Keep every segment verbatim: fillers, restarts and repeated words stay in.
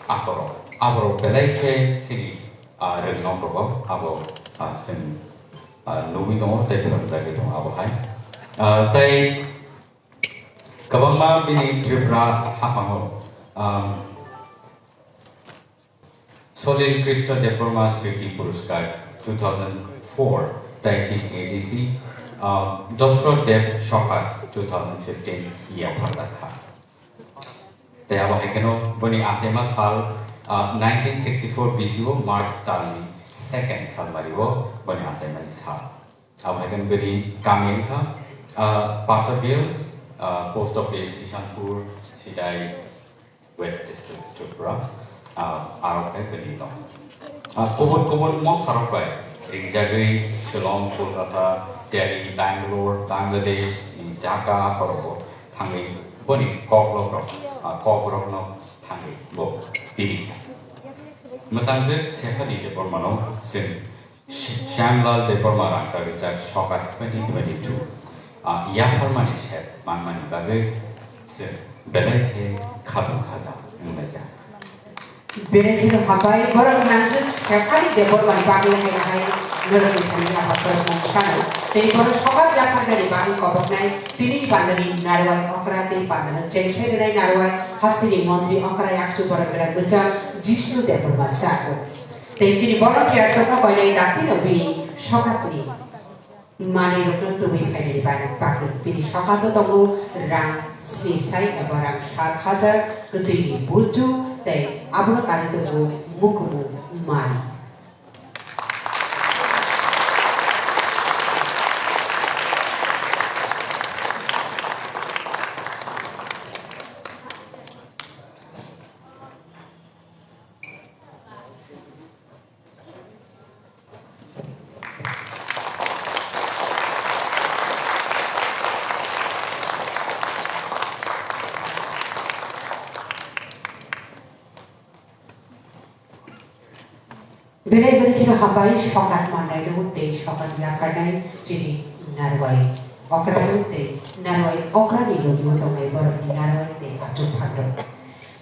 akorok. Aborok belai khe chini, ah, rwngnok rogo abo, ah, chwng, ah, nugwi tongo tei phrwngjagwi tongo abo hai. Ah, tei kwbangma bini Tripura haphango, ah, Solil Krishna Debbarma Smriti Puraskar two thousand four tei chini A D C, ah, Dosrot Deb Sokat two thousand fifteen yapharjakha. Tei abo hai kheno boni achaima sal, ah, nineteen sixty-four B C o March talni second salmario boni achaimani sal. Abo hai kheno bini kami wngkha, ah, Patabel, ah, Post Office, Ishanpur, Sidai, West District, Tripura, ah, aro khe bini tong. Ah, kubun kubun motharok bai ringjagwi Shillong, Kolkata, Delhi, Bangalore, Bangladesh, ni Dhaka khorogo thangwi boni kokrok rok, ah, kokrokno thangwi bo tini kha. Mwchangjuk Sefali Debbarmano chwng Sh-, Shyamlal Debbarma rangchak rijak Sokat twenty twenty-two, ah, yapharmani sep manmani bagwi chwng belai khe khatung khaja wnglaijak. Belai kheno hambai, borok nangjuk Sefali Debbarmani bagwi hai hai norokni thani yapha khoroknwi sanai. Tei borok Sokat yapharnani bagwi koboknai tinini pandani Narwai okra tei pandano chengkhai rwnai Narwai hasteni montri okra yakchu borok gwnang bwchang Jishnu Debbarma Chakma. Tei chini volunteers rokno koinai daktino bini Sokatni manwi rokno tubui phainani bagwi bini Sokato tongo rang sni sai eba rang sat hajar kwtwini buchu tei abono kanwi tongo mukumu mari. Belai belai kheno hambai Sokat mannairok tei Sokat yapharnai chini Narwai okrarok tei Narwai okrani logi-o tongnai borokni Narwai tei achuk phanrok.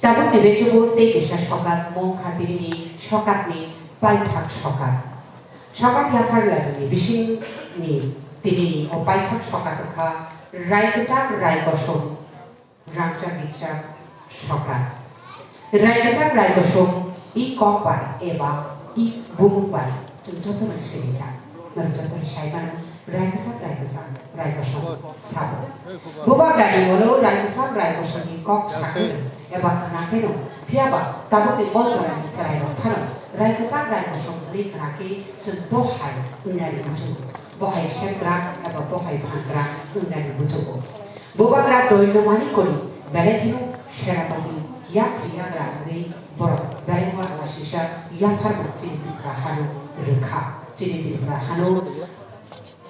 Tabukni bechugo tei kisa Sokat mung kha tinini Sokatni paithak Sokat. Sokat yapharlaimani bisingni tinini o paithak Sokat wngkha Rai Kwchak Rai Kosom. Rangchak rijak Sokat. Rai Kwchak Rai Kosom i kok bai eba i bumung bai chwng jotono sinijak. Norok jotono sai mano, Rai Kwchak Rai Kwchak Rai Kosom sabo. Bubagrani molo Rai Kwchak Rai Kosomni kok sakheno eba khnakheno, phiyaba tabukni o jorani chwrairok phano Rai Kwchak Rai Kosom hwnwi khnakhe chwng bo hai wngnani muchungo, bo hai sepgrak eba bo hai phangra wngnani muchungo. Bubagra doino mani kori, belai kheno Senapati yaksi yagra wngwi borok belai uanamasingcha yapharmung chini Tripura hano rwkha. Chini Tripura hano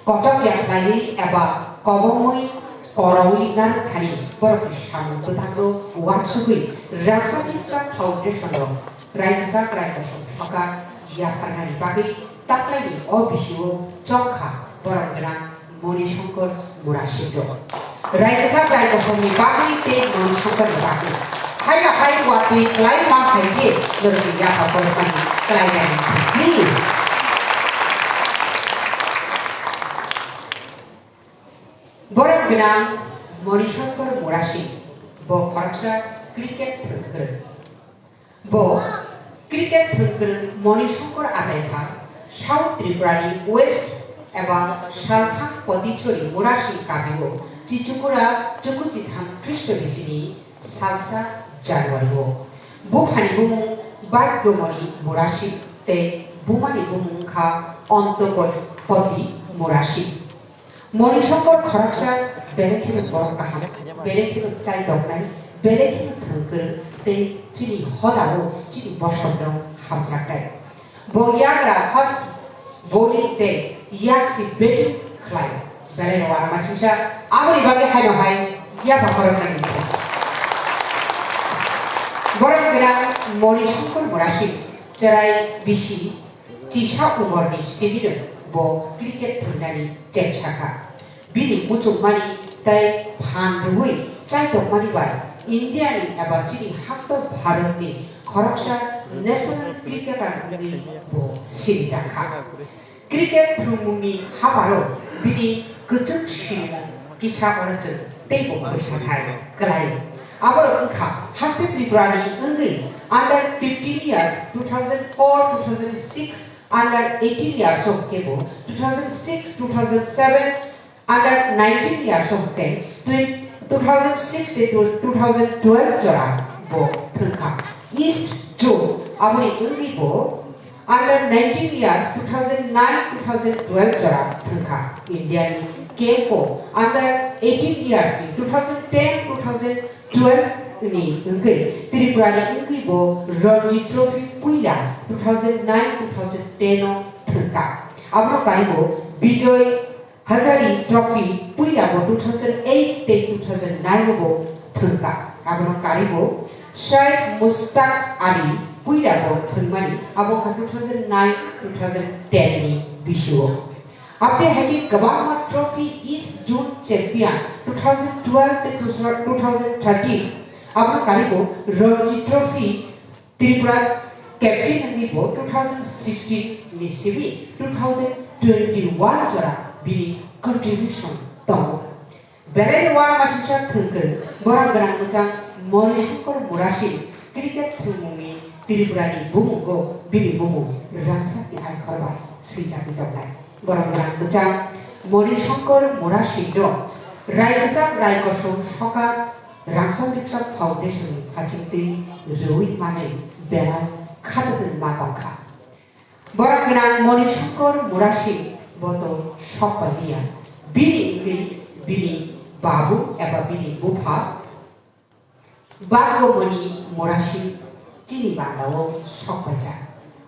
kochok ya khlaiwi eba kobongwi korowi narwk thani borokni samung bwtangno uansugwi Raksa Himsa Foundation-o Rai Kwchak Rai Kosom Sokat yapharnani bagwi taklaini o bisio chongkha borok gwnang Moni Shankar Murasing rok. Rai Kwchak Rai Kosomni bagwi tei Moni Shankarni bagwi. Haino hai watwi kwlai ma hai khe norokni yapha borokmani kwlai nai. Please. Borok gwnang Moni Shankar Murasing, bo khoroksa cricket thwngkwrwng. Bo cricket thwngkwrwng Moni Shankar achaikha South Tripurani West eba Salkhang Potichori Murasing kamio Chichukura chukuchitham Khristo bisini salsa January-o. Buphani bumung Bhagyo Moni Murasing tei bumani bumung wngkha Ontokoti Murasing. Moni Shankar khoroksa belai kheno borok kaham, belai kheno chaitoknai, belai kheno thwngkwrwng tei chini hodao chini bosongno hamjaknai. Bo yagra fast bowling tei yaksi batting khlai, belai rw uanamasingcha, aboni bagwi haino hai yapha khoroknani wngkha. Borok gwnang Moni Shankar Murasing chwrai bisi chisa umorni sibino bo cricket thwngnani chengsa kha. Bini muchungmani tei phan rwui chaitokmani bai India ni eba chini hakto Bharat ni khoroksa national cricketer wngwi bo sinijakha. Cricket thwngmungni haparo bini kwchwng sinimung kisa oro chwng teibo khorsa thai kwlaio. Aborok wngkha haste Tripura ni wngwi under fifteen years two thousand four two thousand six, under eighteen years o kebo two thousand six two thousand seven, under nineteen years o khe twen-, two thousand six te two thousand twelve jora bo thwngkha. East Zone aboni wngwi bo under nineteen years two thousand nine two thousand twelve jora thwngkha. India ni camp o under eighteen years ni two thousand ten two thousand twelve ni wngwi Tripura ni wngwi bo Ranji Trophy puila two thousand nine two thousand ten o thwngkha. Abono karibo Bijoy Hazari Trophy puila bo two thousand eight tei two thousand nine o bo thwngkha. Abono karibo Sheikh Mustaq Ali puila bo thwngmani, abo wngkha two thousand nine two thousand ten ni bisio. Aboni hai khe kwbangma trophy, East Zone Champion two thousand twelve tei two thousand thirteen, abono karibo Ranji Trophy Tripura captain wngwi bo two thousand sixteen ni simi two thousand twenty-one jora bini contribution tongo. Belai no uanamasingcha thwngkwrwi borok gwnang mwchang Moni Shankar Murasing cricket thwngmungni Tripura ni bumungo bini bumung rangchakni aikhor bai swijagwi tongnai. Borok gwnang mwchang Moni Shankar Murasing no Rai Kwchak Rai Kosom Sokat Rangchak Rikchak Foundation ni phachingtwi rwui manwi belai khatungtwi ma tongkha. Borok gwnang Moni Shankar Murasing bo to sok pai liya. Bini wngwi bini babu eba bini bupha Bhagomoni Murasing chini bandao sok paijak.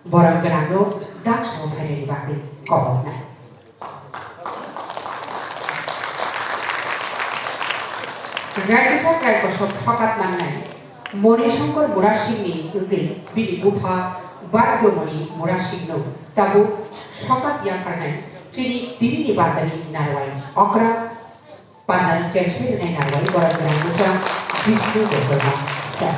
Borok gwnangno dak sao phainani bagwi koboknai. Raikisa Raikosok sokat mannai Moni Shankar Murasingni wngwi bini bupha Bhagomoni Murasingno tabuk sokat yapharnai chini tinini bandani narwai okra Pandani chengse rwnai narwai borok gwnang mwchang Jisnu Debbarma sir.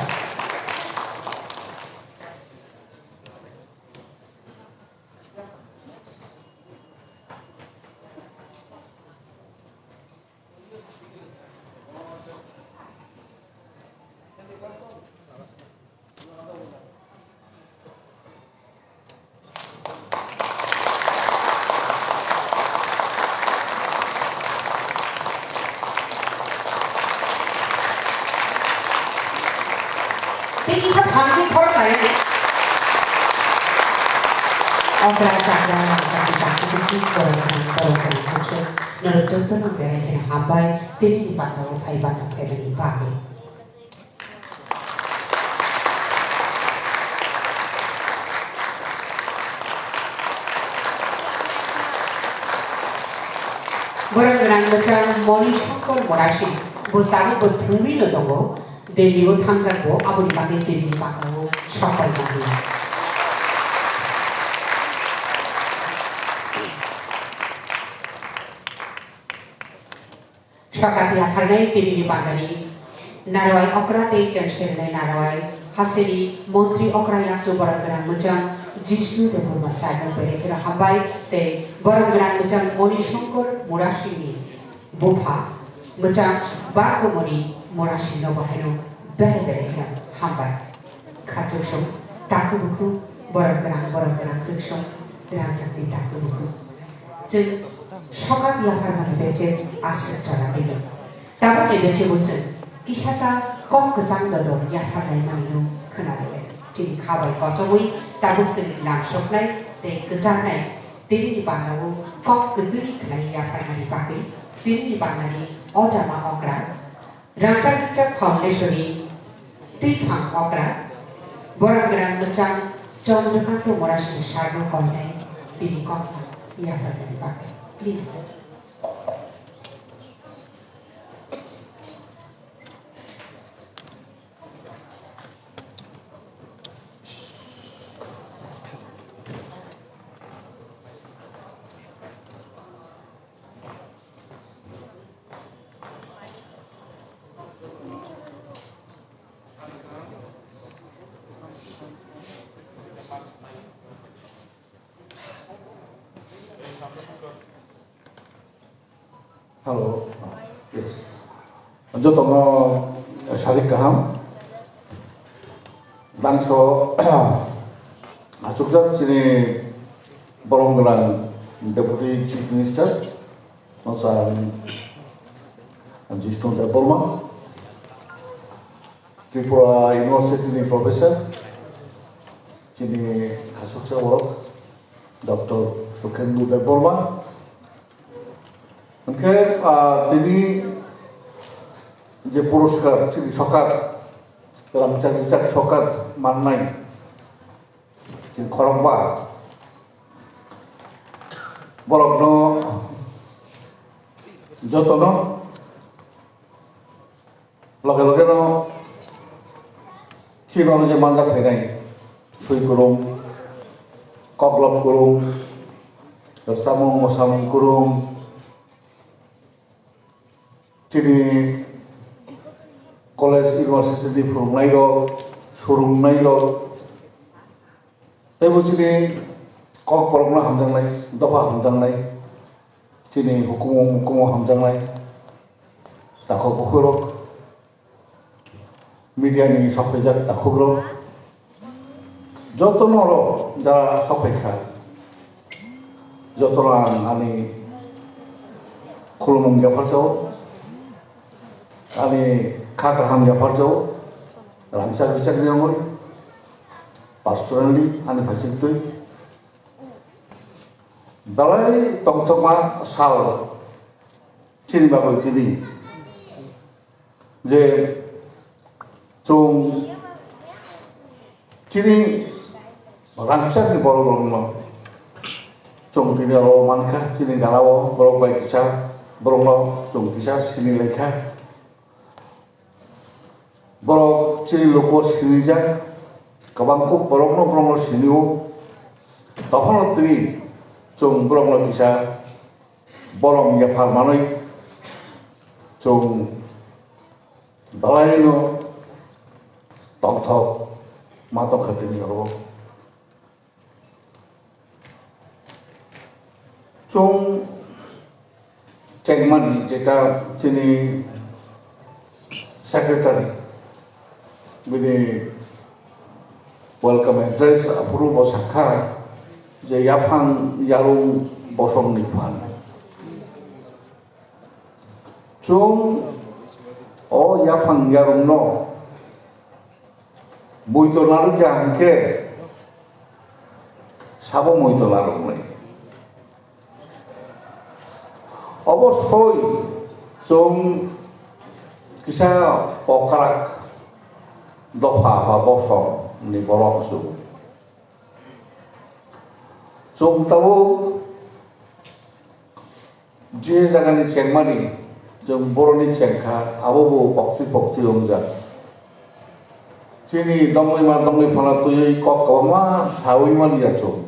Tei kisa phanwi khorok lai. Okra chakra rangchakni dakti dakti borok gwnang borok gwnang khaksong norok jotono belai kheno hambai tini ni pandao phai bachak phaimani bagwi. Borok gwnang mwchang Moni Shankar Murasing bo tabukbo thwngwi no tongo, Delhi o thangjak bo, aboni bagwi Delhi ni bandao sok pai mani. Sakati apharnai tinini bandani narwai okra tei chengse rwnai narwai hasteni montri okra yakchu borok gwnang mwchang Jisnu Debbarma sir no belai kheno hambai tei borok gwnang mwchang Moni Shankar Murasingni bupha mwchang Bhagomoni Murasingno bo haino belai belai kheno hambai. Kha chwngsong takhu bukhu, borok gwnang, borok gwnang chwngsong rangchakni takhu bukhu. Chwng sokat yapharmani beche aswk chora twi. Tabukni beche bo chwng kisasa kok kwchang dodor yapharlai manino khwnalaiya. Chini kha bai kochomwi tabuk chwngni lam soknai tei kwcharnai tinini bandao kok kwtwi khlai yapharmani bagwi tinini bandani o jama okra Rangchak Rikchak Foundation ni twiphang okra, borok gwnang mwchang Chandrakanta Murasing sir no koinai bini kokno yapharmani bagwi. Please, sir. Hello. Yes. Jotono sarik kaham. Tangso achukjak chini borom gwnang Deputy Chief Minister, Masa Jishnu Debbarma, Tripura University ni Professor, chini khasuksa borok, Doctor Sukhendu Debbarma. Hwnkhe, ah, tini je puruskar, chini sokat, rangchak richak sokat mannai, chini khorokba, borokno jotono loge loge no chini ono je manjak phainai, sui kwrwng, koklop kwrwng, rwchapmung mwsamung kwrwng, chini college university ni phwrwngnairok, swrwngnairok, teibo chini kokborokno hamjaknai, dopha hamjaknai, chini hukumu mukumu hamjaknai, takhuk bukhurok, media ni sokphaijak takhukrok, jotono oro jara sokphaikha, jotono ang ani khulumung yapharjao, ani kha kaham yapharjao, rangchak richak ni wngwi personally ani phaisingtwi belai tongthokma sal chini bagwi tini. Je chwng chini rangchakni borok rokno chwng tini oro mankha, chini gana o borok bai kisa borokno chwng kisa sini laikha. Borok chini luku sinijak, kwbang kuk borokno borokno sinio. Tokhono tini chwng borokno kisa borom yaphar manwi chwng belaino tongthok ma tongkha tini oro. Chwng chengmani jeta chini secretary bini welcome address aphuru bo sakha je yaphang yarung bosongni phan. Chwng o yaphang yarungno muitor narwkya hwnkhe sabo muitor narwknai. Obo soi chwng kisa okrak dopha ba bosong ni borok chwng. Chwng tabuk je jagani chengmani chwng boroni chengkha, abo bo poktwi poktwi wngjak. Chini dongwi ma dongwi phano twiwi kok kwbangma sawi manya chwng.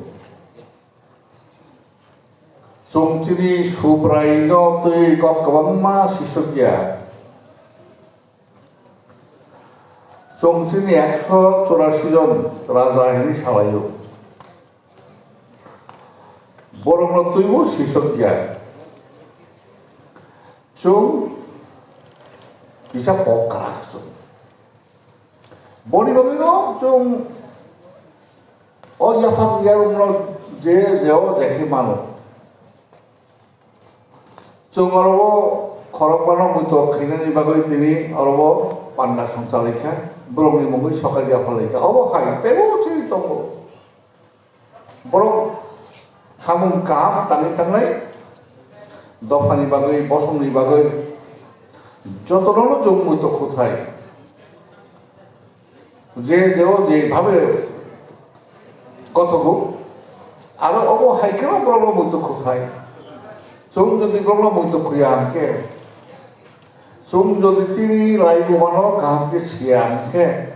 Chwng chini Subraino twiwi kok kwbangma sisukya. Chwng chini ekso churasi jon raja hinwi salaio. Borokno twibo sisokya. Chwng kisa pok kwrak chwng. Boni bagwino chwng o yaphang yarwkno je jeo je khe mano. Chwng oro o khorokmano muitok khainani bagwi tini oro o panda songchalaikha, borokni mungwi sokari yaphalaikha. Obo hai teibo chini tongo. Borok samung kaham tangwi tangnai, dophani bagwi, bosongni bagwi jotono chwng muitok khuthai. Je jeo je bhabe kothogo, aro obo hai kheno borokno muitok khuthai. Chwng jodi borokno muitok khuya hwnkhe, chwng jodi chini laibumano kaham khe siya hwnkhe,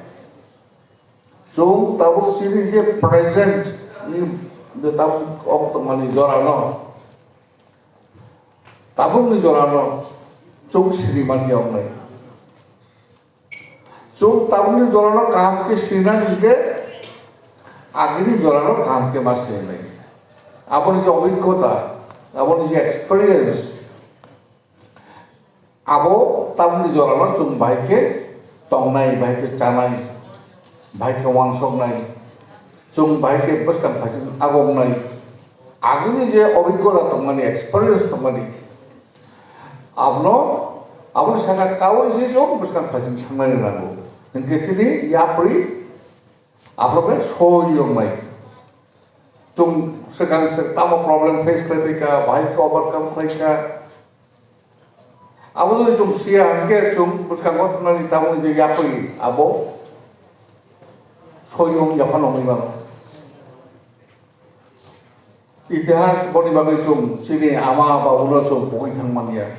chwng tabuk chini je present ni je tabuk o tongmani jorano, tabukni jorano chwng siri manya wngnai. Chwng tabukni jorano kaham khe sinai hwnkhe, agini jorano kaham khe ma sinai. Aboni je obhiggota, aboni je experience, Abo tamni jorano chwng bahai khe tongnai, bahai khe chanai, bahai khe uansuknai, chwng bahai khe bwskang phaising agoknai. Agini je obhiggota tongmani, experience tongmani, abono, aboni saka kaui se chwng bwskang phaising thangnani nango. Hinkhe chini yapri aphuru khe soi yoknai. Chwng swkang swk tamo problem face khlai phaikha, bahai khe overcome khlaikha. Abo jodi chwng siya hinkhe chwng bwskango thangnani tabukni je yapri abo soyung yaphano wngwi mano. Itihas boni bagwi chwng chini ama babuno chwng pogwi thangmanya.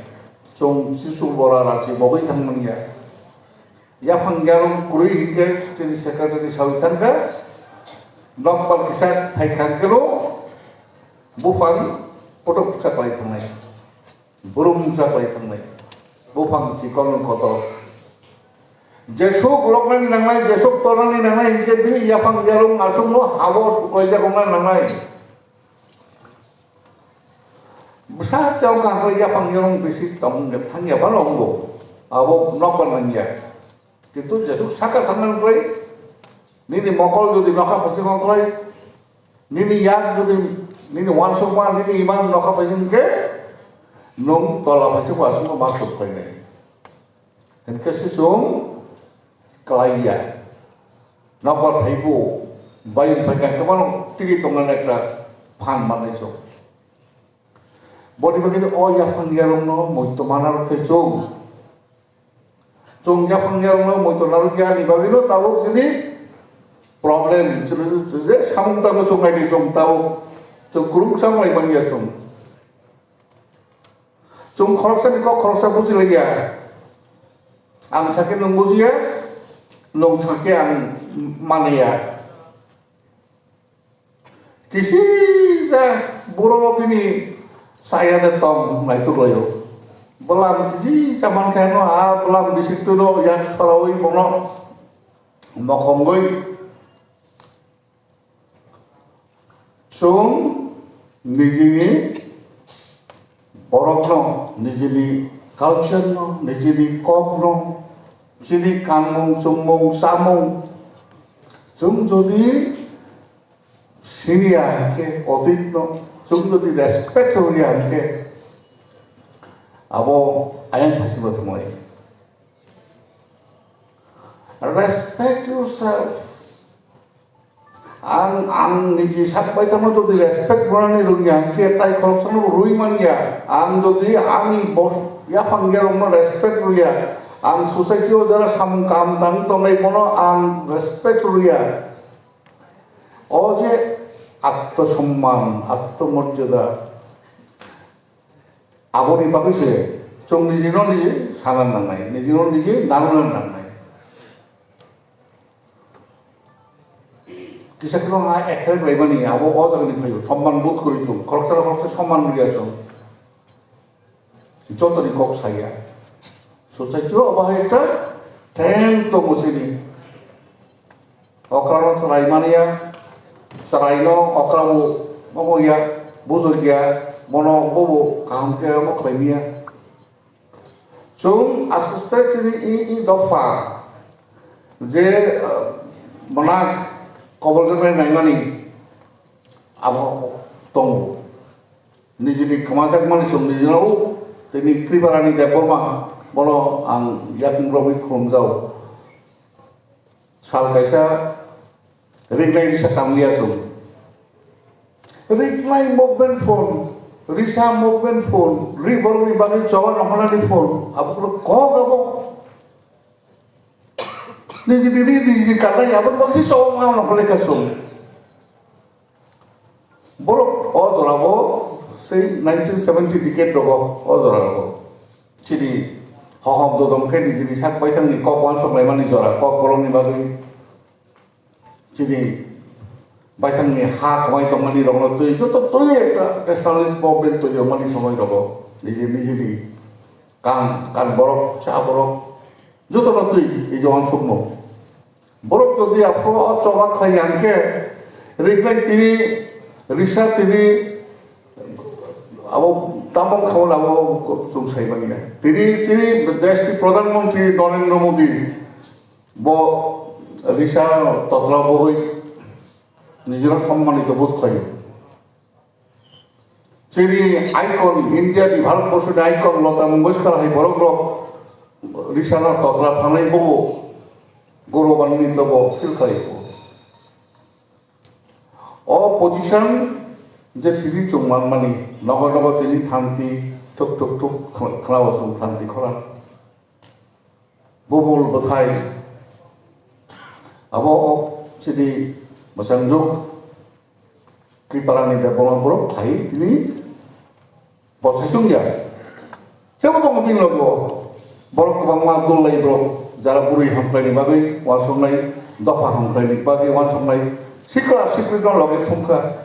Chwng chisu bora rachi bogwi thangmanya. Yaphang yarung kwrwi hinkhe chini secretary sawi thangkha. Nokbar kisa phaikha hinkhe no buphang kotok kisa khlai thangnai. Burum sa khlai thangnai, buphang chikon kotor. Jesuk loknani nangnai, jesuk tornani nangnai, hinkhe bini yaphang yarung aswkno habo suklaijak wngna nangnai. Bwsa tei wngkha hwnkhai yaphang yarung bisi tongmung thangya phano wngo. Abo nokbar nangya. Kintu jesuk saka thangna wngkhlai, nini mokol jodi nokha phaising wngkhlai, nini yak jodi nini uansukma, nini iman nokha phaising khe, nwng tola phaising uansukma ma suk phainai. Hinkhe se chwng klai ya. Nokbar phaibo, bayung phaikha khe bono tigi tongnani ekta phan mannai chwng. Boni bagwi o yaphang yarungno moito mana rw se chwng. Chwng yaphang yarungno moito narwkya ni bagwino tabuk chini problem, chini je samung tangma chwng naidi chwng tabuk chwng kwrwngsa wng lai manya chwng. Chwng khoroksa ni kok khoroksa buji lai ya. Ang sakhe nwng buji ya, nwng sakhe ang mani ya. Kisisa buro bini saya de tong naituk laio. Bwlam kisisa mankhe no a bwlam bising twino yak sorawi bono mokongwi. Chwng nijini borokno, nijini culture no, nijini kok no, chini kanmung, chumung, chamung, chwng jodi siniya hinkhe, otitno chwng jodi respect rwya hinkhe, abo ayang phaisingbo thwnglai. Respect yourself. Ang, ang niji sak baithangno jodi respect rwnani rwngya hinkhe, tai khoroksano rwi manya. Ang jodi ani bos-, yaphang yarokno respect rwya, ang society o jara samung kam tang tongnai bono ang respect rwya. O je atmosomman, atmomorjada, aboni bagwi se chwng nijino niji sana nangnai, nijino niji nanna nangnai. Kisa kheno ha ekherek laimani abo o jagani phaio, somman bodh kwrwi chwng, khoroksa khoroksa somman rwya chwng. Jotoni kok saya. Society o bahai ekta trend tongo chini. Okrano chwrai manya, chwraino okrabo omo ya, bujokya, bono bobo kaham khe omo khlai manya. Chwng aste aste chini i, i dopha je, eh, mwnak kobol khe naimani abo tongo. Nijini kwmajakmani chwng nijino, tini Kriparani Debbarma, bono ang yakung rogwi khulumjao. Sal kaisa Riklai risa tamliya chwng. Riklai movement phone, risa movement phone, ri borokni bagwi choba nongkhornani phone, abo kok abo. Nijini ri nijini kanai, aboni bagwi se choba nongkhorlai kha chwng. Borok o jora bo sei nineteen seventy decade rogo o jora rogo. Chini hohom dodom khe nijini sak baithangni kok uansuk laimani jora, kok borokni bagwi chini baithangni ha kwmai tongmani rokno twi joto twi ekta nationalist movement twi yokmani somoi rogo niji nijini kan kan borok cha borok jotono twi ei je uansukno. Borok jodi aphuru o choba khlai ya hwnkhe, riklai tini, risa tini, abo Tamo khaui abo chwng sai manya. Tini chini desh ni Pradhan Mantri Narendra Modi bo risa totra boi nijera sommanito bodh khlaio. Chini icon, India ni, Bharat Borsho ni icon Lata Mangeshkar hai borok rok risa totra phanai bo gorobanito bo feel khlaio. O position je tini chwng manmani, nogo nogo tini thanti thuk thuk thuk khna-, khnao chwng thanti khorang. Bubul bwthai abo o chini mwchang jwk Tripura ni Debbarma borok khai tini Bo saichung ya. Tebo tongo bini logo. Borok kwbangma dol lai borok, jara bwrwi hamkraini bagwi uansuknai, dopha hamkraini bagwi uansuknai, sikla siklirokno loge thumkha.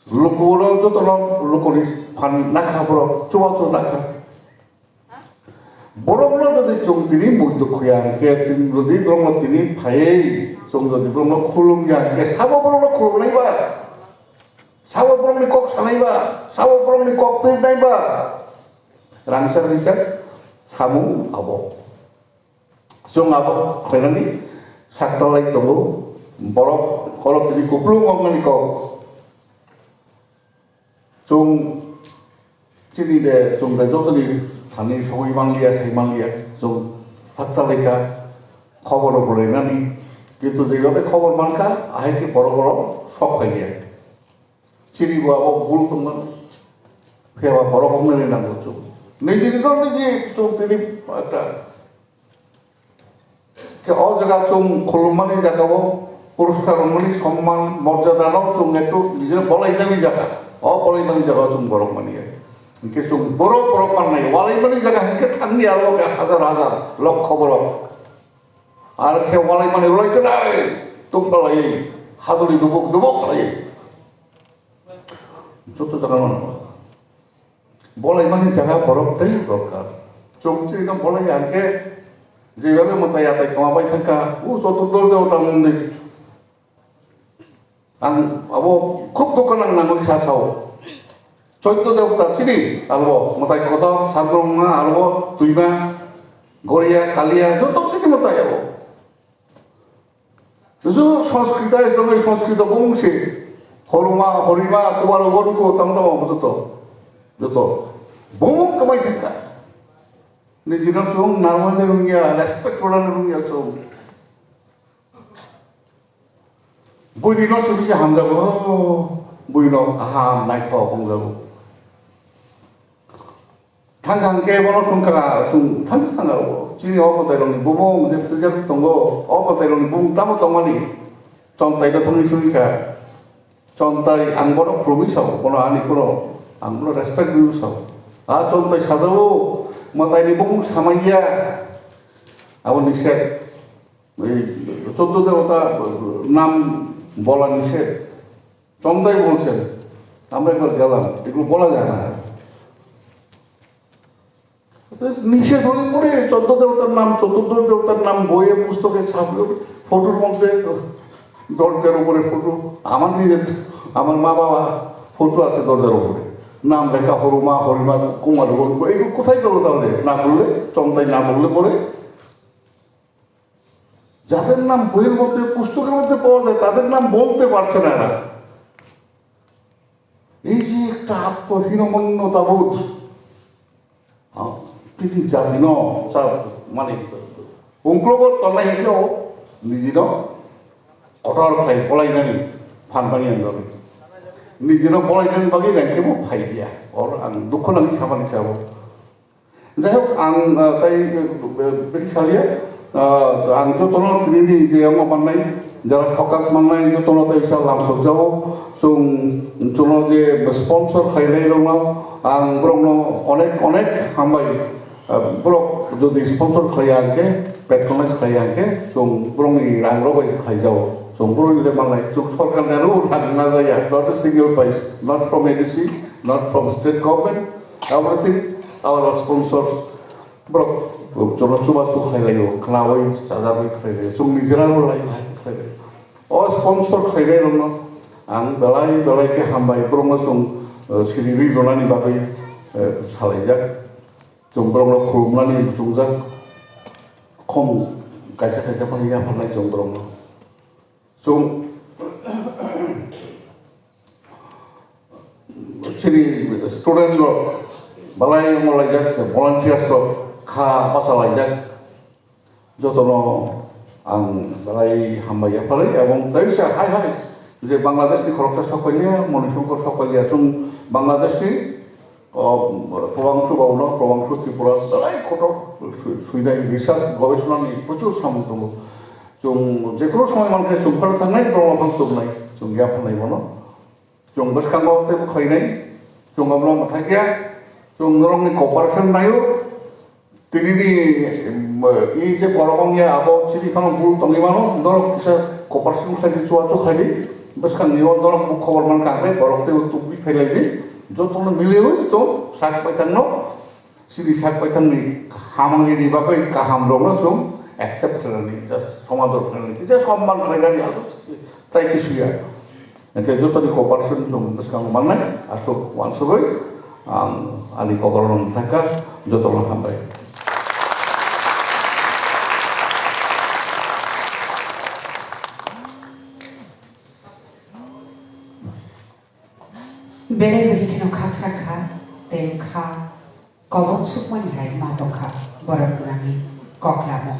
Lukurok jotono lukuni phan nakha borok, chubachu nakha. Borokno jodi chwng tini muitu khuya hwnkhe, chwng jodi borokno tini phaiwi, chwng jodi borokno khulumya hwnkhe, sabo borokno khulumnai ba? Sabo borokni kok sanai ba, sabo borokni kok pirnai ba, rangchak rijak samung abo. Chwng abo khlainani saktalai tongo, borok khorok tini kupulung wngmani kok. Chwng chini de, chwng de jotoni thani sogwi manliya, sai manliya, chwng saktalaikha, khobor rok rwlainani, kintu jeibabe khobor mankha, ahai khe borok rok sok phaiya. Chini bo abo bul tongmani. Phiya ba borok wngmani nango chwng. Nijini no niji chwng tini ekta. Khe o jaga chwng khulummani jaga o, puruskar rwmani somman, morjada no chwng ektu nijini bolainani jaga. O bolainani jaga o chwng borok mani ya. Hinkhe chwng borok borok mannai. Walaimani jaga hinkhe thangni aro khe hajar hajar, lokho borok. Ar khe walaimani rwlai chwrai, tungphalai, haduli dubuk dubuk khlai. Joto jaga no. Bolaimani jaga borok tei dorkar. Chwng chini no bolai ya khe, jeibabe mwtai atai kwma bai thangkha, o Choturdor Debota mondir. Ang abo khub dukho nang nangwi sa sao. Choddo Debota chini abo mwtai kotor, Sagrongma abo, Twima, Goria, Kalia, joto chini mwtai abo. Ju Sanskrita, Islam Sanskrita bumung se. Horuma, Horima, Kubaro, Goruko, tam tam abo joto. Joto. Bumung kwmai thangkha. Nijino chwng narwani rwngya, respect rwna rwngya chwng. Buini no se bisi hamjago, buino kaham naithok wngjago. Thangkha hwnkhe bono swngkha, chwng thangkha thangkha o. Chini o mwtairokni bumung je phuljagwi tongo, o mwtairokni bumung tamo tongmani? Chontai no thangwi swngkha. Chontai ang bono khulumwi sao, bono ani bono ang bono respect rwwi sao. A Chontai sajao, mwtaini bumung samaiya, abo nised. এই চোদ্দ দেবতা নাম বলা নিষেধ। চন্তাই বলছেন, আমরা একবার গেলাম, এগুলো বলা যায় না। তো নিষেধ হলে পরে চোদ্দ দেবতার নাম, চতুর্দশ দেবতার নাম বইয়ে, পুস্তকে ছাপলো, ফটোর মধ্যে দরজার উপরে ফটো। আমার নিজের, আমার মা বাবা ফটো আছে দরজার উপরে, নাম লেখা হরুমা, হরিমা, কুমার, এগুলো কোথায় গেল তাহলে? না বললে, চন্তাই না বললে পরে যাদের নাম বইয়ের মধ্যে, পুস্তকের মধ্যে পাওয়া যায়, তাদের নাম বলতে পারছে না এরা। এই যে একটা আত্মহীনমন্যতাবোধ, আ, তিনি জাতিনো চা-, মানে, ungklogo tongnai hwnkhe o nijino kotor khlai bolainani phan bani ang bagwi. Nijino bolainani bagwi rengkhe bo phai dia. Or ang dukho nangwi samani chao. Jai hok, ang, ah, tai, eh, bini salia, ah, ang jotono tini ni je omo mannai, jara sokak mannai, jotono tai sa lam sokjao, chwng, chwngno je sponsor khlainai rokno, ang borokno onek, onek hambai, ah, borok jodi sponsor khlaiya hwnkhe, patronize khlaiya hwnkhe, chwng borokni rang rok bai khlaijao, chwng borokni le mannai, chwng sorkar ni aro rang najaya, not a single paisa, not from A D C, not from state government, everything our sponsors. Borok jono chubachu khlailaio, khnaui chajagwi khlailaio, chwng nijera rw lai hai khlailaio. O sponsor khlainai rokno ang belai belai khe hambai, borokno chwng, eh, siri rwi rwnani bagwi, eh, salaijak. Chwng borokno khulumnani muchungjak. Khum kaisa kaisa phano yapharnai chwng borokno. Chwng chini student rok balai wnglaijak, volunteers rok kha bachalaijak. Jotono ang belai hambai yapharwi, ebong tei sa hai hai je Bangladesh ni khoroksa sokpailia, Manishankar sokpailia, chwng Bangladesh ni, o, Probangsu Bhavan, Probangsu Tripura, belai kotor su-, suinai research gobesona ni prochur samung tongo. Chwng jekono somoi mankhe chwng phano thangnai, borok phano tubunai, chwng yapharnai bono. Chwng bwskango teibo khlainai, chwng abono mwthakya, chwng norokni cooperation naio. Tinini, em, i je borok wngya abo chini phano bul tongwi mano, norok kisa cooperation khlaidi, chubachu khlaidi, bwskangni o norok bo khobor mankha, hwnkhe borok teibo tubui phailaidi, jotono miliwi chwng sak baithangno. Chini sak baithangni hamani bagwi kaham rokno chwng accept khlainani, just somador khlainani, tei somman khlainani aswk tai kisuya. Hwnkhe jotoni cooperation chwng bwskango mannai, aswk uansugwi ang ani kokrokno mwthangkha, jotono hambai. Belai belai kheno khaksa kha, tei kha kolom sukmani hai ma tongkha borok gwnangni koklamo.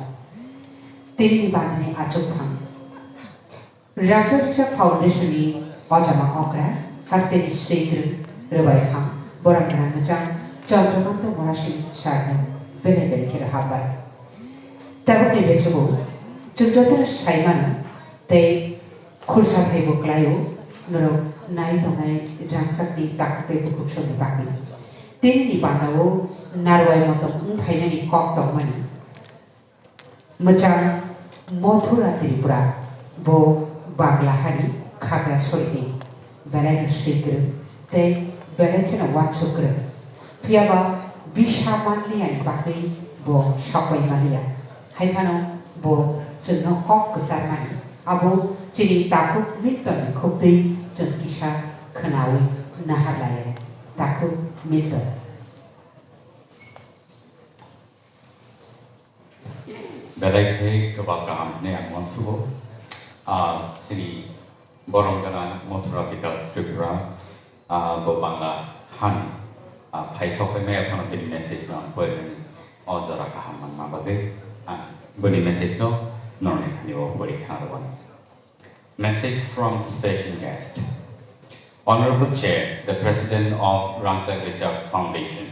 Tinini bandani achukphang. Rangchak Rijak Foundation ni ojama okra, hasteni swikrwng, rwbai phang, borok gwnang mwchang Chandrakanta Murasing sir no belai belai kheno hambai. Tabukni bechugo chwng jotono sai mano tei khursa thaibo klaio norok nai tongnai rangchakni takhuk tei bukhuk songni bagwi. Tinini bandao narwai motom wng phainani kok tongmani. Mwchang Mathura Tripura bo Bangla hani khagra sorini belaino swikrwng tei belai kheno uansuk kwrwng. Phiyaba bisa manliyani bagwi bo sapai manliya. Haiphano bo chwngno kok kwcharmani abo chini takhuk Miltonni khuktwi chwng kisa khwnawi nahar laio. Takhuk Milton. Belai khe kwbang kaham hwnwi ang uansugo. Ah, chini borok gwnang Mathura Bikas Tripura, ah, bo Bangla hani, ah, phai sokwi maya phano bini message no ang porinani o jora kaham manma bagwi ang bini message no norokni thani o pori khna rwani. Message from the special guest. Honorable Chair, the President of Rangchak Rijak Foundation,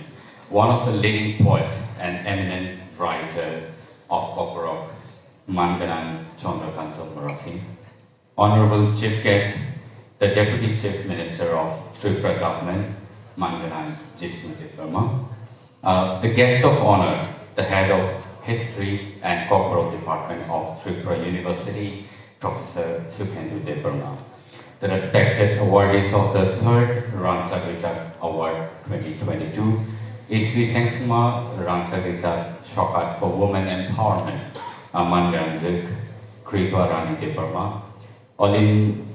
one of the leading poet and eminent writer of Kokborok, Manganang Chandrakanta Murasing. Honorable Chief Guest, the Deputy Chief Minister of Tripura Government, Manganang Jishnu Debbarma. Uh, the guest of honor, the head of History and Kokborok Department of Tripura University, Professor Sukhendu Debbarma. The respected awardees of the third Rangchak Rijak Award twenty twenty-two, Isri Sengthuma Rangchak Rijak Sokat for Women Empowerment, uh, Manganang Kripa Rani Debbarma, Olin,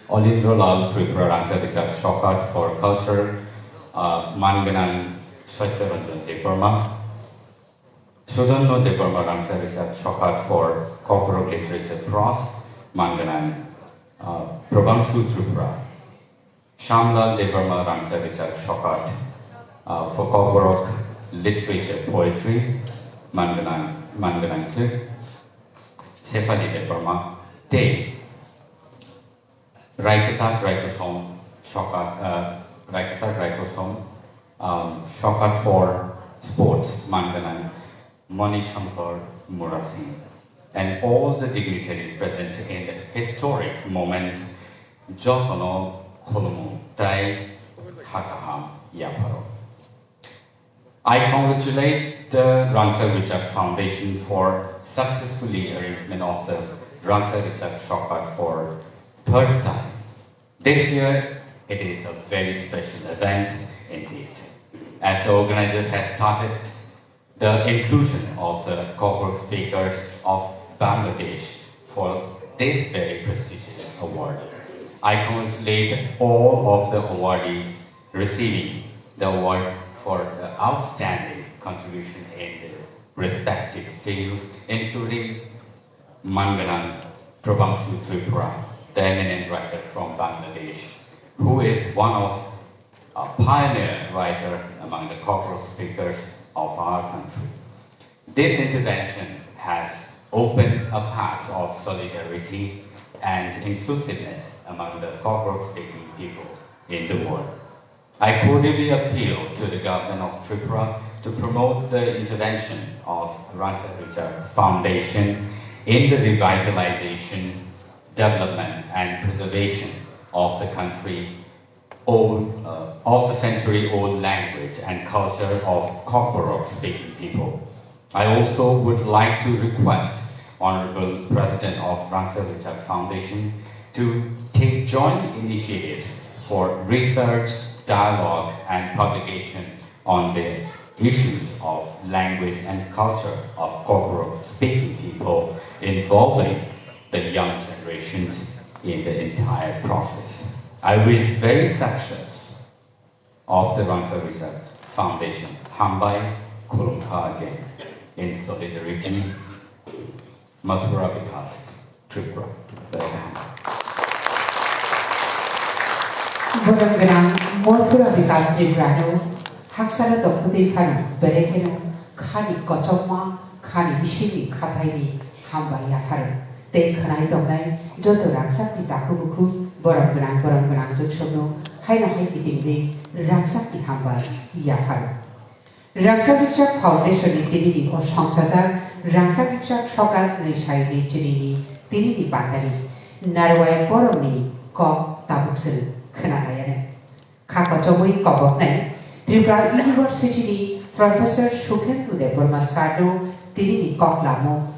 Olindralal Tripura Rangchak Rijak Sokat for Culture, uh, Manganang Satya Ranjan Debbarma, Sudanno Debbarma Rangchak Rijak Sokat for Kokborok Literature Prose, Manganang, uh, Prabhangshu Tripura, Shyamlal Debbarma Rangchak Rijak Sokat, uh, for Kokborok Literature Poetry, Manganang, Manganang Chik, Sefali Debbarma, tei Raikachak Raikosom Sokat, uh, Raikachak Raikosom, um, Sokat for Sports, Manganang Mani Shankar Murasing, and all the dignitaries present in the historic moment, jotono khulumu tai kha kaham yapharo. I congratulate the Rangchak Rijak Foundation for successfully arrangement of the Rangchak Rijak Sokat for third time. This year, it is a very special event indeed, as the organizers have started the inclusion of the Kokborok speakers of Bangladesh for this very prestigious award. I congratulate all of the awardees receiving the award for the outstanding contribution in the respective fields, including Manganang Prabhangshu Tripura, the eminent writer from Bangladesh, who is one of a pioneer writer among the Kokrok speakers of our country. This intervention has opened a path of solidarity and inclusiveness among the Kokrok speaking people in the world. I cordially appeal to the government of Tripura to promote the intervention of Rangchak Richak Foundation in the revitalization, development, and preservation of the country old, uh, of the century-old language and culture of Kokborok speaking people. I also would like to request Honorable President of Rangchak Richak Foundation to take joint initiatives for research, dialogue, and publication on the issues of language and culture of Kokborok speaking people involving the young generations in the entire process. I wish very success of the Rangchak Richak Foundation. Hambai, khulumkha again. In solidarity, Mathura Vikas Tripura. Belai kaham. Borok gwnang Mathura Vikas Tripura no haksano tongputwi phano belai kheno khani kochokma khani bisingni khathaini hambai yapharo. Tei khwnai tongnai joto rangchakni takhuk bukhuk borok gwnang borok gwnang joksokno haino hai kitingwi rangchakni hambai yapharo. Rangchak Richak Foundation ni tinini o songchajak Rangchak Richak Sokak ni saini chinini tinini bandani narwai borokni kok tabuk chwng khwnalaianai. Kha kochomwi koboknai Tripura University ni Professor Sukhendu Debbarma sir no tinini kok lamo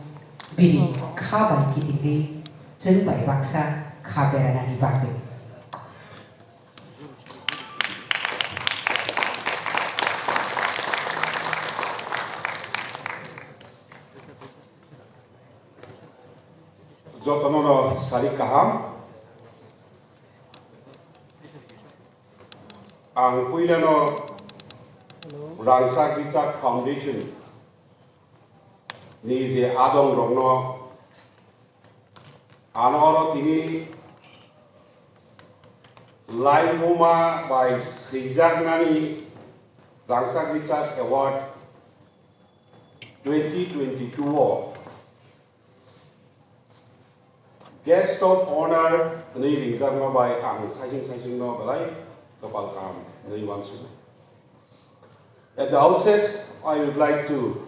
bini kha bai kitingwi chwng bai baksa kha beranani bagwi. Jotono no sari kaham. Ang puilano Rangchak Richak Foundation ni je adong rokno ano oro tini laibuma bai swijaknani Rangchak Richak Award twenty twenty-two o Guest of Honor hwnwi ringjakma bai ang saichung saichungno belai kwpal kaham hwnwi uansukha. At the outset, I would like to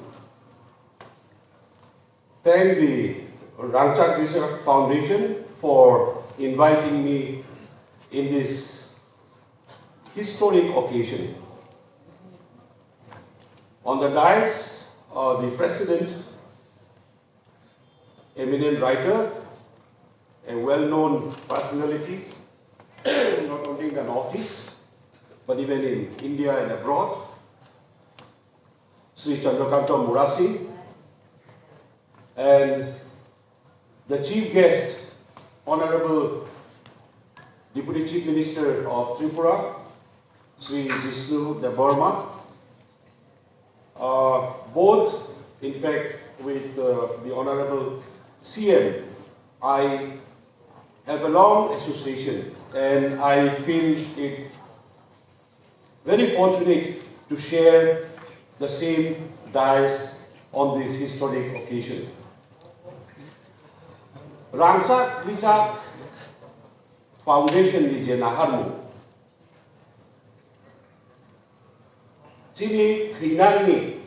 thank the Rangchak Richak Foundation for inviting me in this historic occasion. On the dais, uh, the president, eminent writer, a well-known personality, not only in the Northeast, but even in India and abroad, Sri Chandrakanta Murasing, and the chief guest, Honorable Deputy Chief Minister of Tripura, Sri Jishnu Debbarma, uh, both, in fact, with, uh, the Honorable C M, I have a long association, and I feel it very fortunate to share the same dais on this historic occasion. Rangchak Richak Foundation ni je naharmung, chini thwinani,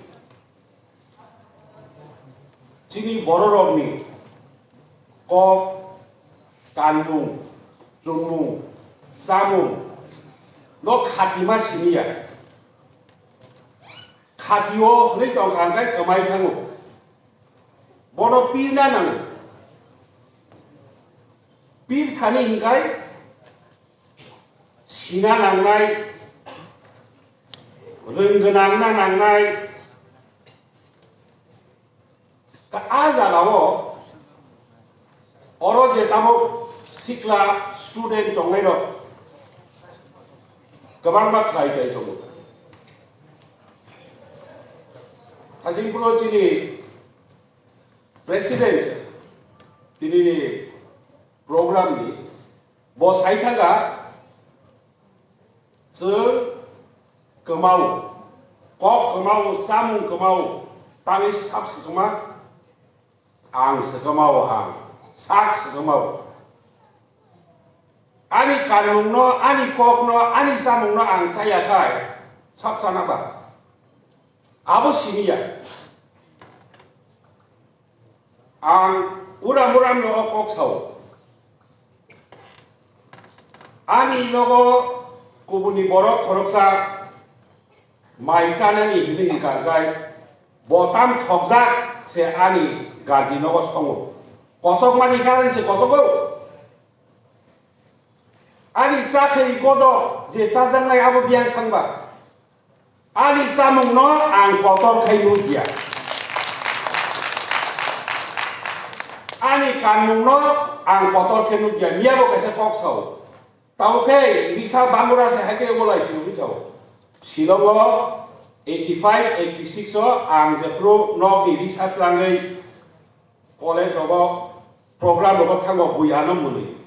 chini bororokni kok, kanmung, chumung, chamung no khatima siniya. Khatio hwnwi tongkha hwnkhe kwmai thango. Bono pirna nango. Pir thani hwnkhe sina nangnai, rwng gwnangna nangnai. Ka a jagao oro je tabuk sikla student tongnairok kwbangma khlai kai tongo. Thajing Pro chini president, tini ni program ni bo sai thaka, chwng kwmao, kok kwmao, chamung kwmao, tangwi sap swkma, ang swkma o ang, sak swkma o. Ani kanmungno, ani kokno, ani samungno ang chaya khai, sap chana ba. Abo siniya. Ang uram uram no o kok sao. Ani nogo kubuni borok khoroksa mai chanani hwnwi hwnkha khe bo tam thokjak se ani gardi nogo songo. Kosok mani karon se kosogo. Ani chakhwi kodo je chajaknai abo biyang thangba. Ani chamungno ang kotor khai nukya. Ani kanmungno ang kotor khe nukya. Miyabo kaisa kok sao. Tamo khe risa bangura se hai khe omo lai simi sao. Shillongo eighty five, eighty six o ang jephru nokni risa tlangwi college rogo program rogo thango bui ano mwnwi.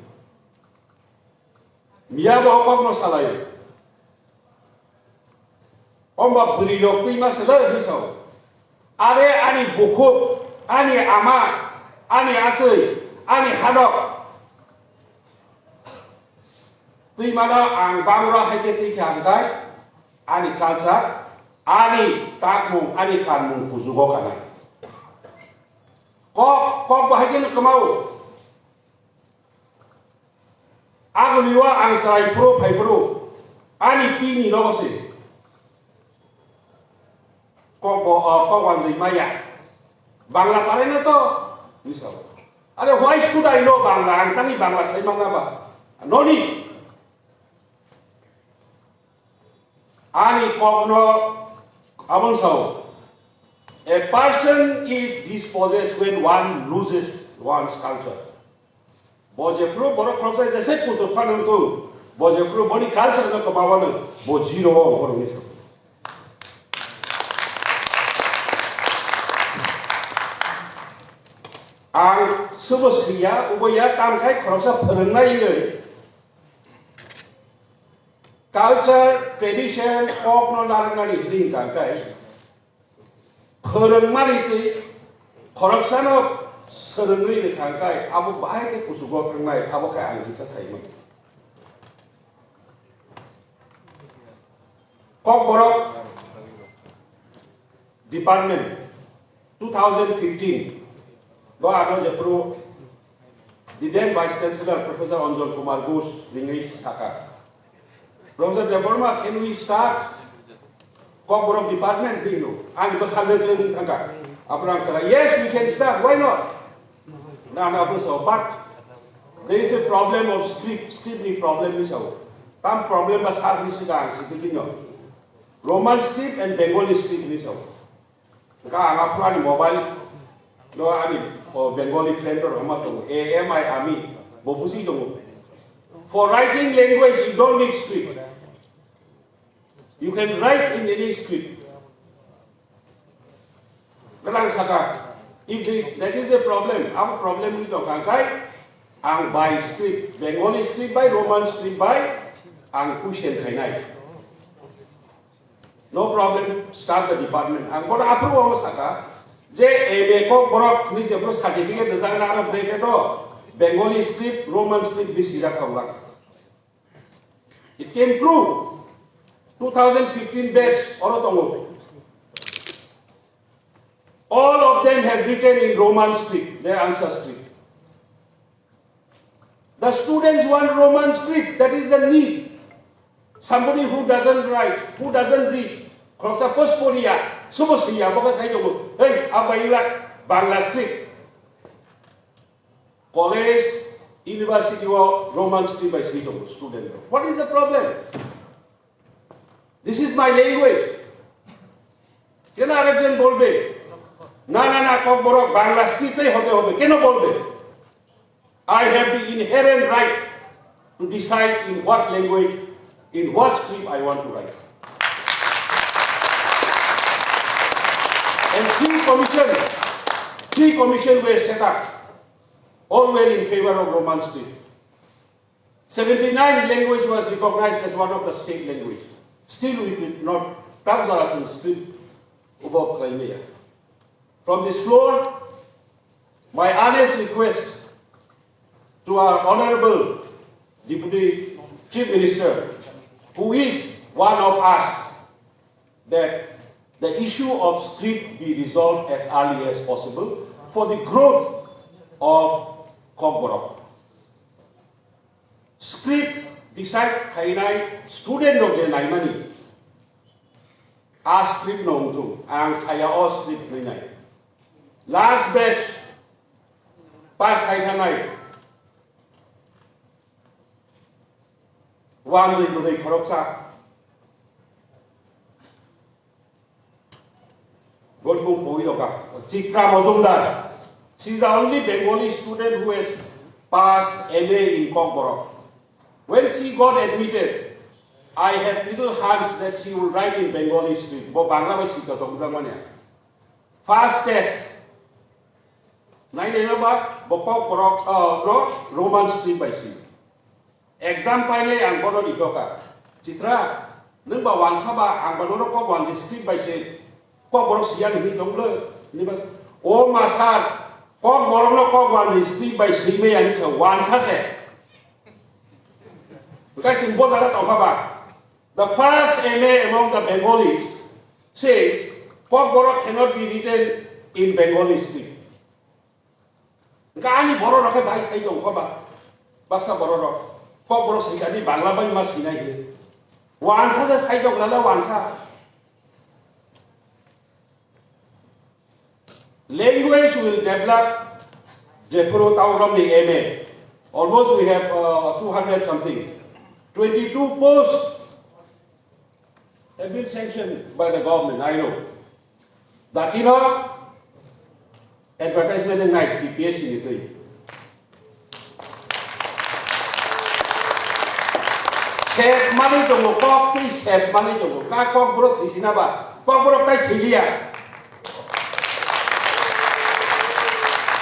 Miyabo o kokno salaio. Omba bwrwi rok twi ma se le hwnwi sao. Are ani bukhuk, ani ama, ani achwi, ani hanok. Twi mano ang bangura hai khe twi khe ang kai ani culture, ani takmung, ani kanmung kujugo kanai. Kok, kok bahai khe no kwmao. Agulio ang chwrai phuru phai phuru ani pini nogo se kok bo, o, kok wanjwi maya. Bangla parai na to? Ni sao. Are, why should I know Bangla? Ang tangwi Bangla sai mangna ba? No need. Ani kokno abon sao, a person is dispossessed when one loses one's culture. Bo jephru borok khoroksa jese kuchuk phano wngthung, bo jephru boni culture no kwmawano, bo zero o ongkhoroknwi sao. Ang subo swiya, ubo ya, tamkhai khoroksa phwrwngnai wngwi culture, tradition, kokno narwknani hwnwi hwnkha khe, phwrwngmani twi khoroksano swrwngwi rwkha khe, abo bahai khe kuchugo thangnai, abo khe ang kisa saimano. Kokborok department two thousand fifteen bo ano jephru the then Vice Chancellor Professor Anjan Kumar Ghosh ringwi saka, "Professor Debbarma, can we start Kokborok department?" Bino ani bwkha lek lek wng thangkha. Aphuru ang saka, "Yes, we can start. Why not?" Na na bwsa, but there is a problem of script, script ni problem ni sao. Tam problem ba sar ni sika ang sidi dino. Roman script and Bengali script ni sao. Ka ang aphuru ani mobile no ani, o, Bengali friend rok hama tongo. A M I Ami, bo busi tongo. For writing language, you don't need script. You can write in any script. Kalang saka, if this, that is the problem, abo problem ni tongkha khe, ang by script, Bengali script by Roman script by, ang question khainai. No problem, start the department. Ang bono aphuru omo saka, je M A Kokborok ni je bro certificate rijak na aro bracket o Bengali script, Roman script bisi jak tonglak. It came true. Two thousand fifteen batch oro tongo. All of them have written in Roman script, their answer script. The students want Roman script, that is the need. Somebody who doesn't write, who doesn't read, khoroksa post poriya, subo swiya, boka sai tongo, "Hey, abai la Bangla script." College, university o Roman script bai swi tongo student rok. What is the problem? This is my language. কেন আরেকজন বলবে, "না, না, না, ককবরক বাংলা স্ক্রিপ্টেই হতে হবে"? কেন বলবে? I have the inherent right to decide in what language, in what script I want to write. And three commission, three commission were set up. All were in favor of Roman script. Seventy-nine language was recognized as one of the state language. Still we could not, tam jara chwng script ubo khlaimaya. From this floor, my earnest request to our Honorable Deputy Chief Minister, who is one of us, that the issue of script be resolved as early as possible for the growth of Kokborok. Script decide khainai student rok je naimani, a script no wngthung, ang saya o script hwnwi nai. Last batch pass khai thangnai, wanjwi bwrwi khoroksa. Godbung Poiloka, Chitra Majumdar. She is the only Bengali student who has passed M A in Kokborok. When she got admitted, I had little hunch that she will write in Bengali script. Bo Bangla bai sita tongjakmani. First test. Nai nai ba, bo Kokborok, uh, no, Roman script bai si. Exam painai ang bono ni doka. Chitra, nwng ba wansa ba, ang ba nono kok wanji script bai se, kok borok siya ni tong le, ni bas, o ma sir, kok borok no kok wanji script bai swi mai ani sa wansa se. Kai chwng bo jaga tongkha ba. The first M A among the Bengali says, kok borok cannot be written in Bengali script. Hwnkhe ani borok rok khe bai sai tong kho ba. Baksa borok rok. Kok borok sai kani Bangla bai ma sinai hini. Wansa se sai tong lala wansa. Language will develop. Jephuru town rok ni M A. Almost we have uh, two hundred something. Twenty-two posts have been sanctioned by the government, I know. Datino advertisement nai T P S C ni twi. Sep mani tongo, kok twi sep mani tongo. Ka kok borok thwi sina ba, kok borok tai thwi liya.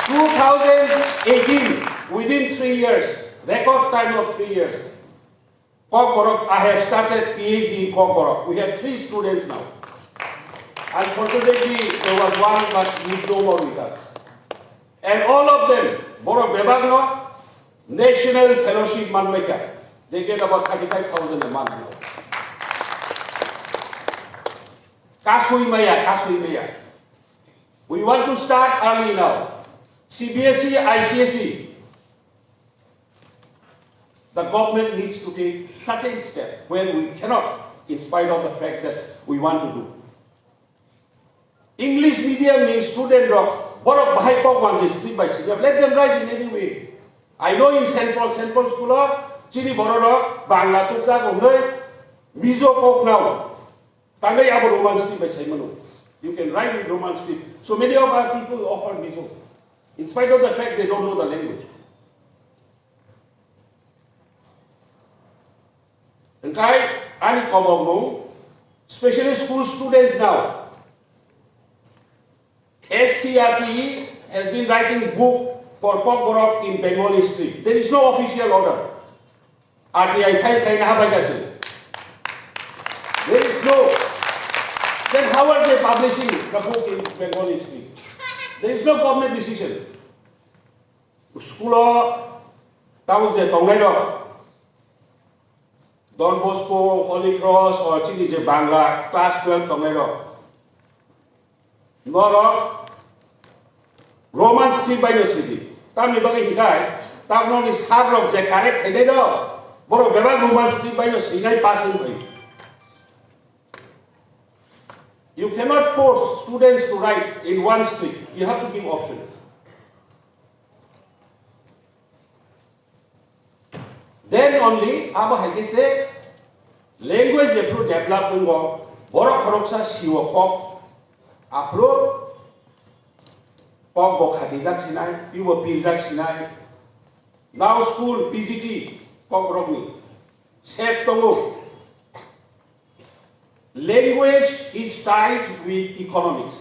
Two thousand eighteen, within three years, record time of three years, Kokborok, I have started P H D in Kokborok. We have three students now. Unfortunately, there was one, but he is no more with us. And all of them, borok bebak no national fellowship manbaikha. They get about thirty-five thousand a month now. Kasui maya, kasui maya. We want to start early now. C B S E, I C S E, the government needs to take certain step when we cannot, in spite of the fact that we want to do. English medium ni student rok, borok bahai kok manjai script bai swijak, let them write in any way. I know in Saint Paul, Saint Paul school o chini borok rok Bangla tukjak hwnwi Mizo kok nao. Tamni abo Roman script bai sai mano. You can write with Roman script. So many of our people offer Mizo, in spite of the fact they don't know the language. Engkai ani kobok mung, specially school students now. S C R T has been writing book for Kokborok in Bengali script. There is no official order. R T I file khaina habai kaise. There is no. Then how are they publishing the book in Bengali script? There is no government decision. School o tabuk je tongnai rok, Don Bosco, Holy Cross, o chini je Bangla class twelve tongnai rok. Norok Roman script bai no sidi. Tamni bagwi hinkhai, tabno ni sir rok je correct khainai rok, borok bebak Roman script bai no sinai passing bai. You cannot force students to write in one script. You have to give option. Then only abo hai khe se language jephru develop wngo, borok khoroksa siwo kok, aphru kok bo khatijak sinai, pibo pirjak sinai. Now school P G T kok rokni sep tongo. Language is tied with economics.